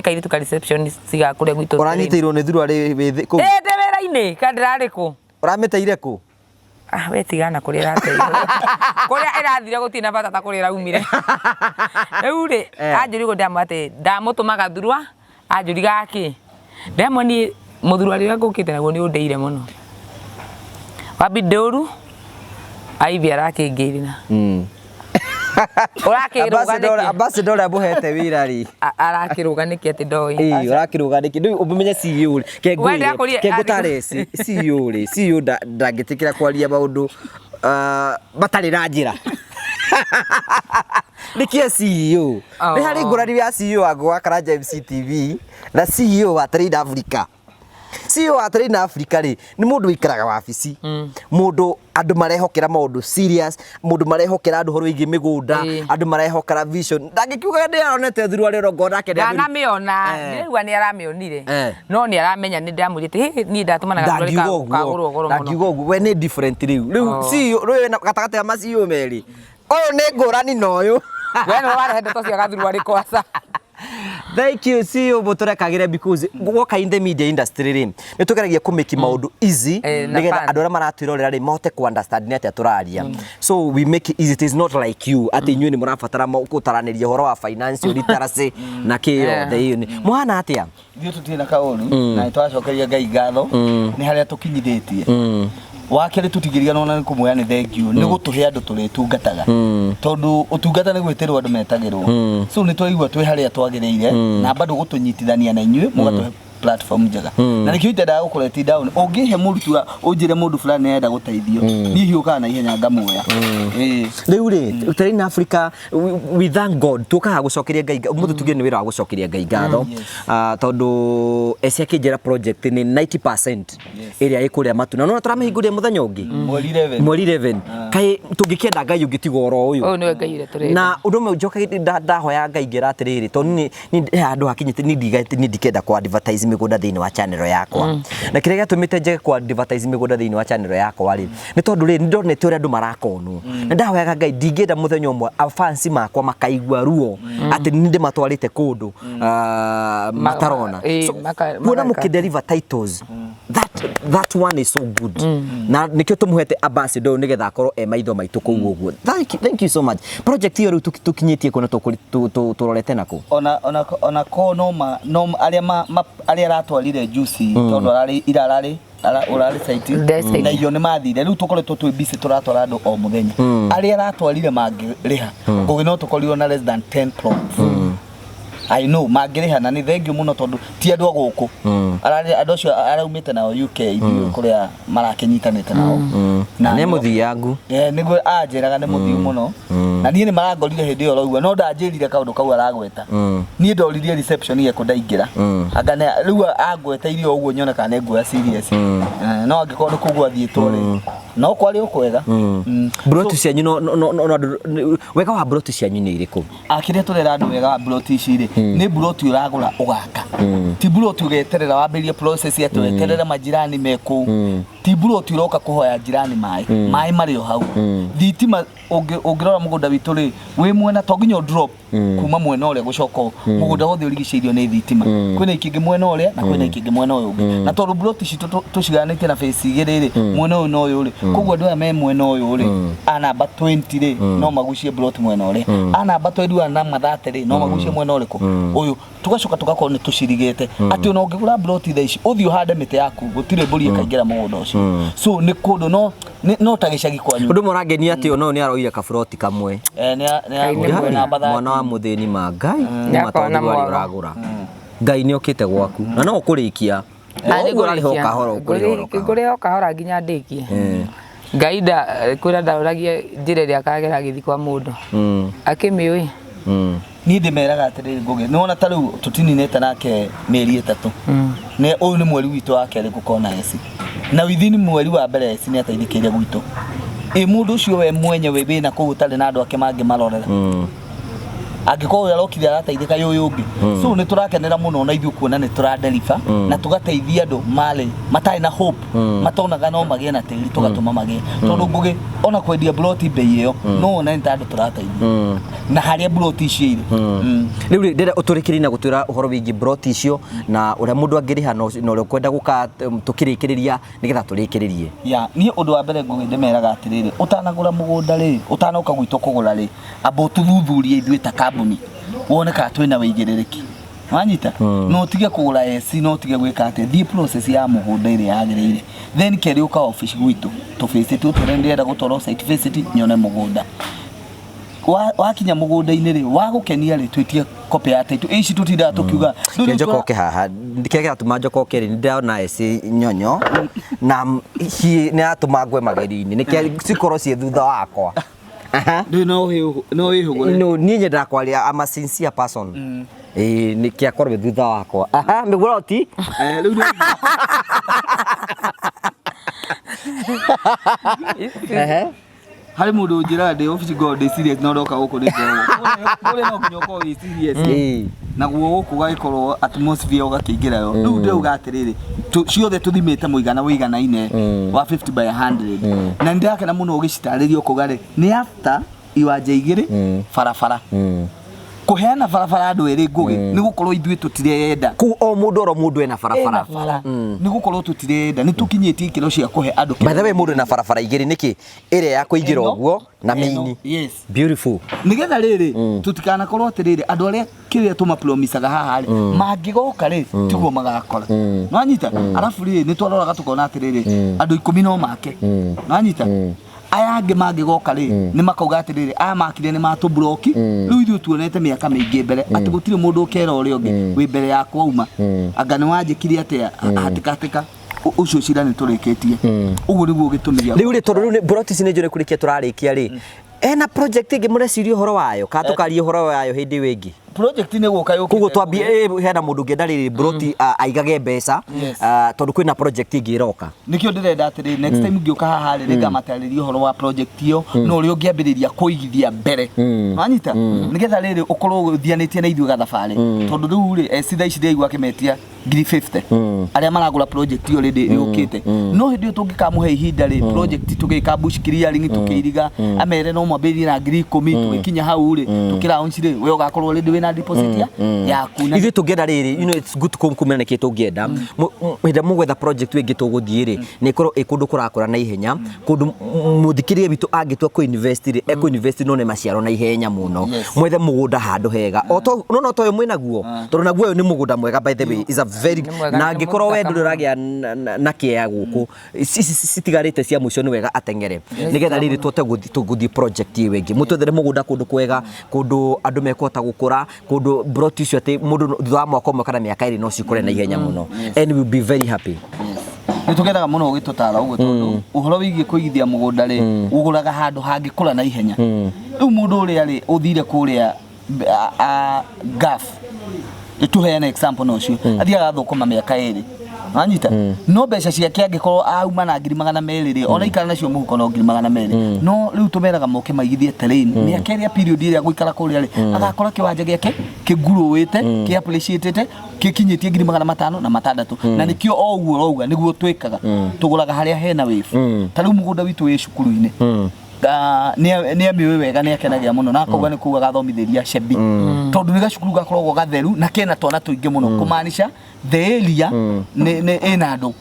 kairĩtu ka receptionist ga kũrĩa gwitũ. Ũranyitĩirwo nĩ thuruarĩ wĩ kũ? Ĩ, ndĩ wĩra-inĩ, kana ndĩrarĩ kũ? Ũramĩteire kũ? We tigana kũrĩa ĩrateire. Kũrĩa ĩrathire gũtirĩ na bata ta kũrĩa ĩraumire. Rĩu rĩ, anjũria ũguo ndamwĩra atĩ ndamũtũma gathurwa, anjũria gakĩ? Ndamwĩra niĩ mũthurwa ũrĩa ngũkĩte naguo nĩ ũndeire mũno. Wambi ndũru, Ivy arakĩngĩrĩra. Ũrakĩrũga Ambassador nĩkĩ? ambassador ũrĩa mũhete wĩra rĩ. Arakĩrũga nĩkĩ atĩ ndoĩ? Ĩĩ ũrakĩrũga nĩkĩ? Rĩu ũmenye CEO rĩ. Ke We ngwĩre, ndakũrie- ke ngũtare CEO rĩ, CEO ndangĩtĩkĩra kwaria maũndũ matarĩ na njĩra. Nĩkĩo CEO. Nĩ harĩ ngũrani ya CEO wa Ngũgũ wa Karanja MCTV na CEO wa Train Africa. CEO wa Train Africa rĩ nĩ mũndũ ũikaraga wabici, mũndũ andũ marehokera maũndũ serious, mũndũ marehokera andũ ũhoro wĩgiĩ mĩgũnda, andũ marehokera vision. Ndangĩkiuga nĩ aronete thuruarĩ oro nake nĩ Ndanamĩona, ndĩraigua nĩ aramĩonire, no nĩ aramenya nĩ ndamwĩrĩte, "Hĩ, niĩ ndatũmana gathuruarĩ Ndangiuga ũguo, kagũrwo goro mũno." Ndangiuga ũguo, we nĩ different rĩu. Rĩu CEO rĩu wĩna gatagatĩ ka ma CEO merĩ. Ũyũ nĩ ngũrani na ũyũ. We nĩwe warehe ndeto cia gathuruarĩ kwaca. Thank you CEO mũtũrekagĩre because woka in the media industry rĩ nĩ tũgeragia kũ make maũndũ easy Na nĩgetha fun. andũ arĩa maratwĩrorera rĩ mahote kũ understand nĩ atĩa tũraria. So we make it easy, it is not like you atĩ inyuĩ nĩ mũrabatara gũtaranĩria ũhoro wa financial literacy na kĩ yothe ĩyo nĩ mũhana atĩa? Ithuĩ tũtirĩ na kaũru na nĩ tũracokeria Ngai ngatho nĩ harĩa tũkinyithĩtie. Wa kerĩ tũtingĩriganĩrwo na nĩ kũmwĩra nĩ thengiũ nĩ gũtũhe andũ tũrĩtungataga, tondũ ũtungata nĩ gwĩtĩrwo andũ metagĩrwo. So nĩ twaigua twĩ harĩa twagĩrĩire na bado gũtũnyitithania na inyuĩ mũgatũhe platform njega, na nĩkĩo itendaga gũkũ down. Ũngĩhe mũrutwo ũnjĩre mũndũ fulani nĩarenda gũteithio, niĩ hiũkaga na ihenya ngamuoya. Ĩĩ. Rĩu rĩ Train Africa, we thank God, tũkaga gũcokeria Ngai mũthĩ tuge nĩ wĩra wa gũcokeria Ngai ngatho. Tondũ eci akĩnjĩra project nĩ 90% ĩrĩa ĩ kũrĩa matu na nona tũramĩhingũria mũthenya ũngĩ Mweri 11. Mweri 11. Kaĩ tũngĩkĩenda Ngai ũngĩtiga oro ũyũ. Ũyũ nĩwe Ngai ũrĩa tũrenda. Na ũndũ ũmwe njokaga ndahoya Ngai ngera atĩrĩrĩ, tondũ niĩ he handũ hakinyĩte niĩ ndikenda kũ advertise mĩgũnda thĩinĩ wa channel yakwa, na kĩrĩa gĩatũmĩte njage kũ advertise mĩgũnda thĩinĩ wa channel yakwa rĩ nĩ tondũ rĩ nĩ ndonete ũrĩa andũ marakonwo, na ndahoyaga Ngai ndingĩenda mũthenya ũmwe fans makwa makaigua ruo atĩ nĩ ndĩmatwarĩte kũndũ matarona. So, kuona makareka. Mũkĩdeliver titles, that one is so good, na nikio tumuhete ambassador ũyũ nigetha akorwo e maitho maitũ kũu ũguo. Thank you so much. Project ĩyo rĩu tũkinyĩtie kũ na tũrorete nakũ? Ona ko no ma no arĩa ma arĩa aratwarire juice tondũ ararĩ ira ararĩ ũrarĩ site. Ndĩ site. Na irio nĩ mathire. Rĩu tũkoretwo twĩ busy tũratwara andũ o mũthenya. Arĩa aratwarire mangĩrĩha ngũgĩ no tũkorirwo na less than 10 plots. I know mangĩrĩha, na nĩ thengiũ mũno tondũ ti andũ a gũkũ. Ararĩ andũ acio araumĩte nao UK, ithuĩ kũrĩa marakĩnyitanĩte nao. Na nĩ mũthiangu. Nĩguo anjĩraga nĩ mũthiu mũno, na niĩ nĩ marangorire hĩndĩ ĩyo ũraigua no ndanjĩrire kaũndũ kau aragweta. Niĩ ndoririe reception eko ndaingĩra anga rĩu angweteirie o ũguo nyone kana nĩ nguoya serious. No angĩkorwo nĩ kũguo athiĩtwo rĩ, no kwarĩ o kwega. Mburoti cianyu no wega wa mburoti cianyu nĩ irĩkũ? Kĩrĩa tũrera andũ wega wa mburoti ici rĩ, nĩ mburoti ũragũra ũgaka, ti mburoti ũgeterera wambĩrĩrie process atĩ weterere majirani me kũu, ti mburoti ũroka kũhoya jirani maĩ. Maĩ marĩ o hau, thitima. Ũngĩrora mũgũnda witũ rĩ, wĩ mwena to nginya drop kuma mwena ũrĩa gũcoka ũũ. Mũgũnda wothe ũrigicĩirio nĩ thitima. Kwĩna ikĩngĩ mwena ũrĩa na kwĩna ikĩngĩ mwena ũyũ ũngĩ, na tondũ mburoti citũ tũcigayanĩtie na phase igĩrĩ rĩ, mwena ũyũ na ũyũ rĩ, koguo andũ aya me mwena ũyũ rĩ a namba 20 rĩ no magucie mburoti mwena ũrĩa, a namba 21 na 30 rĩ no magucie mwena ũrĩkũ ũyũ. Tugacoka tugakorwo nĩ tũcirigĩte atĩ ona ũngĩgũra mburoti thaa ici ũthiĩ ũhande mĩtĩ yaku, gũtirĩ mbũri ĩkaingĩra mũgũnda ũcio. So nĩ kũndũ no ta gĩcagi kwanyu. Ũndũ ũmwe ũrangenia atĩ ona ũyũ nĩ aroire kaburoti kamwe. Nĩ agũrire namba 30. Mwana wa mũthĩni ma Ngai Nĩakorwo na nĩ mwaro. ũragũra. Ngai nĩ okĩte gwaku na no ũkũrĩkia. Ũguo ũrarĩha o kahora, ũkũrĩha o kahora. Ngũrĩha o kahora nginya ndĩkie. Ngai nda kwĩra ndaũragie njĩra ĩrĩa akagera agĩthiĩ kwa mũndũ akĩmĩũĩ. Niĩ ndĩmeraga atĩrĩrĩ, Ngũgĩ, nĩwona ta rĩu tũtininĩte nake mĩeri 3, nĩ ũyũ nĩ mweri witũ wa kerĩ gũkorwo na eci, na within mweri wa mbere eci nĩ ateithĩkĩire gwitũ. Ĩ mũndũ ũcio we mwenyewe wĩna kũu ũtarĩ na andũ ake mangĩ marorera, angĩkorwo ũyũ arokire arateithĩka ĩ ũyũ ũngĩ? So nĩ tũrakenera mũno na ithuĩ kuona nĩ tũradeliver na tũgateithia andũ marĩ matarĩ na hope, matonaga no magĩe na tĩri, tũgatũma magĩe, tondũ Ngũgĩ ona kwendia mburoti bei ĩyo no wone nĩ ta andũ tũrateithia na harĩa mburoti icio irĩ. Rĩu rĩ ndĩrenda ũtũrĩkĩrie na gũtwĩra ũhoro wĩgiĩ mburoti icio na ũrĩa mũndũ angĩrĩha na ũrĩa ũkwenda gũka tũkĩrĩkĩrĩria nĩgetha tũrĩkĩrĩrie. Ya, niĩ ũndũ wa mbere Ngũgĩ ndĩmeraga atĩrĩrĩ, ũtanagũra mũgũnda rĩ, ũtanoka gwitũ kũgũra rĩ, amba ũtũthuthurie ithuĩ ta kambuni, wone kana twĩna wĩigĩrĩrĩki wanyita, no ũtige kũgũra AC, no ũtige gwĩka atĩ thiĩ process ya mũgũnda ĩrĩa yagĩrĩire. Then kerĩ, ũka office gwitũ tũbĩcĩte ũtwĩre ndĩrenda gũtwarwo site visit nyone mũgũnda. Wakinya mũgũnda-inĩ rĩ, wagũkenia rĩ, twĩtie copy ya title ici tũtindaga tũkiuga. Rĩu Kĩrĩa njokoke haha, kĩrĩa kĩratũma njokoke rĩ, nĩ ndĩrona eci nyonyo na hi nĩ yatũma ngwe magerio-inĩ, nĩkĩo cikorwo ciĩ thutha wakwa. Aha. Rĩu no wĩhũgũre. No, niĩ nyendaga kwaria, I'm a sincere person. Ĩĩ, nĩkĩo akorwo wĩ thutha wakwa. Aha, mĩgũroti. Rĩu Ehe. Harĩ mũndũ ũnjĩraga ndĩ obici ngorwo ndĩ serious, no ndoka gũkũ nĩ ngoragwo kũrĩa no nginya ũkorwo wĩ serious. Naguo gũkũ gagĩkorwo atmosphere ũgakĩingĩra yo. Rĩu ndĩrauga atĩrĩrĩ, ciothe tũthimĩte mũigana ũiganaine wa 50 by 100, na nĩ ndĩrakena mũno ũgĩcitarĩria ũkauga rĩ nĩ after iwanja igĩrĩ, barabara, kũheana barabara andũ erĩ, Ngũgĩ, nĩ gũkorwo ithuĩ tũtirenda. Kũu o mũndũ oro mũndũ ena barabara. Ena bara, nĩ gũkorwo tũtirenda, nĩ tũkinyĩtie ikĩro cia kũhe andũ. By the way, mũndũ ena barabara igĩrĩ nĩkĩ? Ĩrĩa ya kũingĩra Ĩno, ũguo na ĩno, main. Yes. Beautiful. Nigetha rĩrĩ tũtikanakorwo atĩrĩrĩ, andũ arĩa kĩrĩa tũmapromisaga haha rĩ, mangĩgoka rĩ, tiguo magakora. Nwanyita? Arabu rĩ, nĩ twaroraga tũkona atĩrĩrĩ, andũ 10 no make. Nwanyita? Aya angĩ mangĩgoka rĩ, nĩ makauga atĩrĩrĩ, aya makire nĩ matũbloki. Rĩu ithuĩ tuonete mĩaka mĩingĩ mbere atĩ gũtirĩ mũndũ ũkera ũrĩa ũngĩ wĩ mbere yakwa uma anga nĩ wanjĩkire atĩa hatĩkatĩka. Ũcio cira nĩ tũrĩkĩtie. Ũguo nĩguo gĩtũmi gĩa Rĩu rĩ, tondũ rĩu nĩ broti ici nĩ njũĩ nĩ kũrĩkia tũrarĩkia rĩ, ena project ĩngĩ mũreciria ũhoro wayo, kana tũkaria ũhoro wayo hĩndĩ ĩyo ĩngĩ? Project nĩ gũka yũkĩte. Koguo twambie, hena mũndũ ũngĩenda rĩrĩ broti, aigage mbeca, tondũ kwĩna project ĩngĩ ĩroka. Nĩkĩo ndĩrenda atĩrĩrĩ, next time ngĩũka haha rĩ, nĩngamatarĩria ũhoro wa project ĩyo na ũrĩa ũngĩambĩrĩria kũigithia mbere. Wanyita? Nĩgetha rĩrĩ ũkorwo ũthianĩtie na ithuĩ gathabarĩ, tondũ rĩu rĩ, eci thaa ici ndĩraigua akĩmetia ngiri 50 arĩa maragũra project ĩyo rĩndĩ yũkĩte. No hĩndĩ ĩyo tũngĩkamũhe ihinda rĩ, project tũgĩka bush clearing, tũkĩiriga, amere no mwambĩrĩrie na 10,000, tũgĩkinya hau rĩ, tũkĩlaunch rĩ, we ũgakorwo already wĩna deposit yaku na Ithuĩ tũngĩenda rĩrĩ, it's good kumenya nĩkĩ tũngĩenda. Hĩndĩ ĩrĩa mũgwetha project ĩngĩ tũgũthiĩ rĩ, nĩ ĩkorwo ĩ kũndũ kũrakũra na ihenya, kũndũ mũthikĩrĩria witũ angĩtua kũ invest rĩ, ekũ invest no nĩ maciaro na ihenya mũno. Mwethe mũgũnda handũ hega o to no to ũyũ mwĩnaguo, tondũ naguo ũyũ nĩ mũgũnda mwega, by the way, is a very Nĩ mwega, na nĩ angĩkorwo we mũthaka ndũrĩ ũragĩa na kĩea gũkũ, ici citigarĩte cia mũico, nĩ wega ateng'ere nĩgetha rĩrĩ tũhote gũthiĩ project ĩyo ĩngĩ. Mũtwethere mũgũnda kũndũ kwega, kũndũ andũ mekũhota gũkũra, kũndũ broti icio atĩ mũndũ thutha wa mwaka ũmwe kana mĩaka 2 no cikũre na ihenya mũno, and we will be very happy. Nĩ tũkenaga mũno ũgĩtũtara ũguo, tondũ ũhoro wĩgiĩ kũigithia mũgũnda rĩ, ũgũraga handũ hangĩkũra na ihenya. Rĩu mũndũ ũrĩa rĩ ũthire kũrĩa Gulf, tũheane example na ũcio athiaga athũkũma mĩaka 2, wanyita, no mbeca ciake angĩkorwo auma na 200,000 rĩ, ona ikara nacio mũhuko no 200,000. No rĩu tũmeraga moke maigithie terrain mĩaka ĩrĩa, period ĩrĩa gũikara kũrĩa rĩ, agakora kĩwanja gĩake kĩngurũĩte, kĩ appreciated, kĩkinyĩtie 506,000. Na nĩkĩo o ũguo ũrauga nĩguo twĩkaga, tũgũraga harĩa hena wave. Ta rĩu mũgũnda witũ wĩ cukuru-inĩ. Nĩ amĩũĩ wega, nĩ akenagia mũno na akauga nĩ kũu agathomithĩria cebi, tondũ nĩ gacukuru gakoragwo gatheru na kena twana tũingĩ mũno, kũmaanisha the area nĩ ĩna andũ,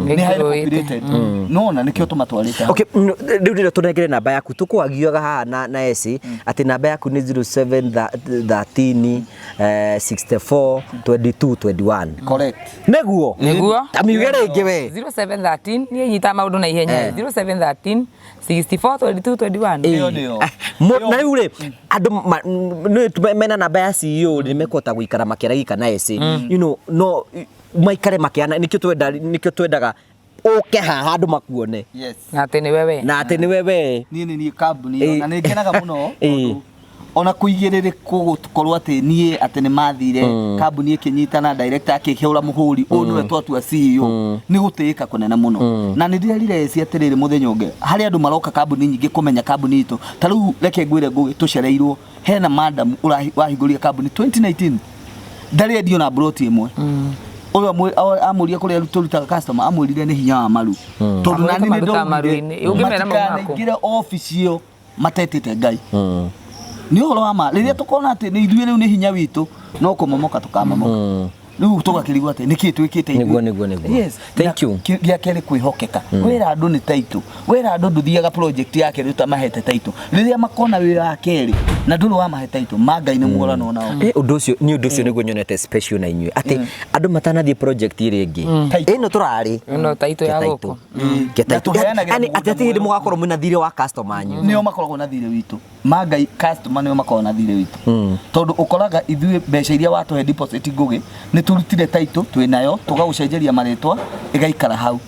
nĩ highly Nĩ populated. Nona nĩkĩo tũmatwarĩte hau. Okay, rĩu rĩrĩa tũnengere namba yaku, tũkwagiaga haha na eci atĩ namba yaku nĩ 0713 64 22 21. Correct. Nĩguo? Nĩguo. Ta miuge rĩngĩ we. 0713, niĩ nyitaga maũndũ na ihenya. 0713 64 22 21. Ĩyo nĩyo. Na rĩu rĩ, andũ mena namba ya CEO rĩ, nĩmekũhota gũikara makĩaragia na eci, no maikare makĩana. Nĩkĩo twenda, nĩkĩo twendaga ũke haha andũ makuone. Yes. Na atĩ nĩwe we. Na atĩ nĩwe we. Niĩ nĩ niĩ kambuni ĩyo, na nĩ ngenaga mũno tondũ ona kũigĩrĩrĩkwo gũkorwo atĩ niĩ atĩ nĩ mathire kambuni ĩkĩnyitana, director akĩhũra mũhũri, ũyũ nĩwe twatua CEO, nĩ gũtĩĩka kũnene mũno. Na nĩ ndĩrerire eci atĩrĩrĩ, mũthenya ũngĩ harĩ andũ maroka kambuni nyingĩ kũmenya kambuni itũ. Ta rĩu reke ngwĩre, Ngũgĩ, tũcereirwo hena madam wahingũrire kambuni 2019, ndarĩ endio na broti ĩmwe. Ũyũ amũria kũrĩa tũrutaga customer, amwĩrire nĩ hinya wa maru, tondũ Amwĩrĩte nani nĩ marutaga ndaugire maru-inĩ. Ũngĩmera mau maku. matikanaingĩre obici ĩyo matetĩte Ngai. Nĩ ũhoro wa ma, rĩrĩa tũkona atĩ nĩ ithuĩ rĩu nĩ hinya witũ, no kũmomoka tũkamomoka. Rĩu tũgakĩrigwo atĩ nĩkĩ twĩkĩte ithuĩ? Nĩguo, nĩguo, nĩguo. Yes. Thank Na you. Gĩa kerĩ, kwĩhokeka. Wĩra andũ nĩ title, wĩra andũ ndũthiaga project ya kerĩ ũtamahete title. Rĩrĩa makona wĩra wa kerĩ na ndũrĩ wamahe title, ma Ngai nĩ muoranwo nao. Ũndũ ũcio nĩ ũndũ ũcio nĩguo nyonete special na inyuĩ, atĩ andũ matanathiĩ project ĩrĩa ĩngĩ Title. ĩno tũrarĩ Ĩno title ya gũkũ. Ke Na title. tũheanagĩra Yani mũgũnda atĩ atĩ hĩndĩ mwerũ. mũgakorwo mwĩna thirĩ wa customer anyu. Nĩo makoragwo na thirĩ witũ, ma Ngai, customer nĩo makoragwo na thirĩ witũ, tondũ ũkoraga ithuĩ mbeca iria watũhe deposit, Ngũgĩ, nĩ tũrutire title twĩ nayo, tũgagũcenjeria marĩtwa, ĩgaikara hau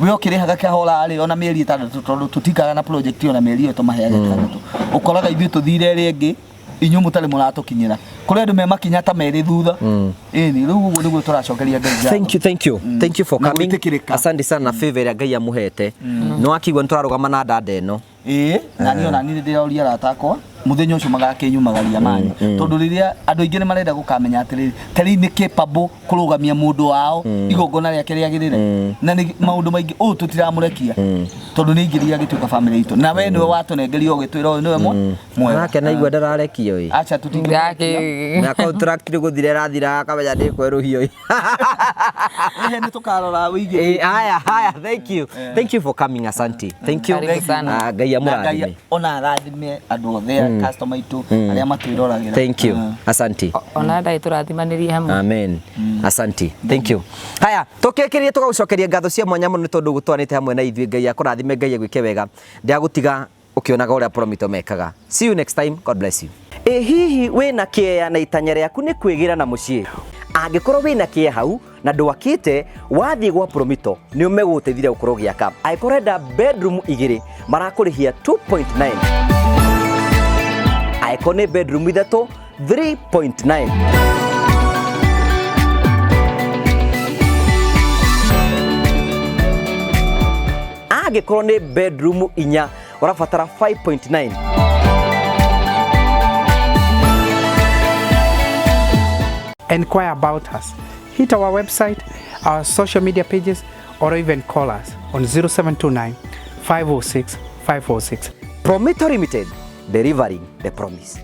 we ũkĩrĩhaga kahora rĩ, ona mĩeri 6, tondũ tũtikaga na project ona mĩeri ĩyo tũmaheaga 6. Ũkoraga ithuĩ tũthire ĩrĩa ĩngĩ, inyuĩ mũtarĩ mũratũkinyĩra, kũrĩ andũ me makinya ta merĩ thutha. Ĩni rĩu ũguo nĩguo tũracokeria Ngai ngatho. Thank you, thank you. Thank you for Na coming. gwĩtĩkĩrĩka. Asante sana na favor ĩrĩa Ngai amũhete. Nĩ wakĩigua nĩ tũrarũgama na dada ĩno. Ĩĩ, na niĩ ona niĩ ndĩroria arata akwa mũthenya ũcio magakĩnyumagaria manya, tondũ rĩrĩa andũ aingĩ nĩ marenda gũkamenya atĩrĩrĩ, ta rĩu nĩ capable kũrũgamia mũndũ wao igongona rĩake rĩagĩrĩre, na nĩ maũndũ maingĩ ũũ tũtiramũrekia, tondũ nĩ aingĩrire agĩtuĩka family itũ, na we nĩwe watũnengeria ũgĩtwĩra ũyũ nĩwe mwega. Nake naigua ndararekio ĩ. Acha, tũtingĩmũrekia. Ndaki. Na contract nĩ gũthira ĩrathira, akamenya ndĩ kwerũhio ĩ. Ĩhĩ, nĩ tũkarora wĩigĩ. Haya haya, thank you. Thank you for coming, asante. Thank you. Karibu sana. Ah, Ngai Na Ngai amũrathime. ona arathime andũ othe a customer aitũ arĩa matwĩroragĩra. Thank you. Asante. Ona ndai tũrathimanĩrie hamwe. Amen. Asante. Thank you. Haya, tukikirie tugagucokeria ngatho cia mwanya muno nĩ tondũ gũtwanĩte hamwe na ithuĩ. Ngai akũrathime, Ngai agwĩke wega. Ndagũtiga ũkĩonaga ũrĩa Promito mekaga. See you next time. God bless you. Ĩ hihi wĩna kĩeya na itanya rĩaku nĩ kwĩgĩra na mũciĩ? Angĩkorwo wĩna kĩeya hau na ndwakĩte, wathiĩ gwa Promito nĩ ũmegũgũteithia gũkorwo ũgĩaka. Angĩkorwo ũrenda bedroom igĩrĩ, marakũrĩhia 2.9. Angĩkorwo nĩ bedroom ithatũ, 3.9. Angĩkorwo nĩ bedroom inya, ũrabatara 5.9. Inquire about us. Hit our website, our social media pages, or even call us on 0729 506 546. Promito Limited, delivering the promise.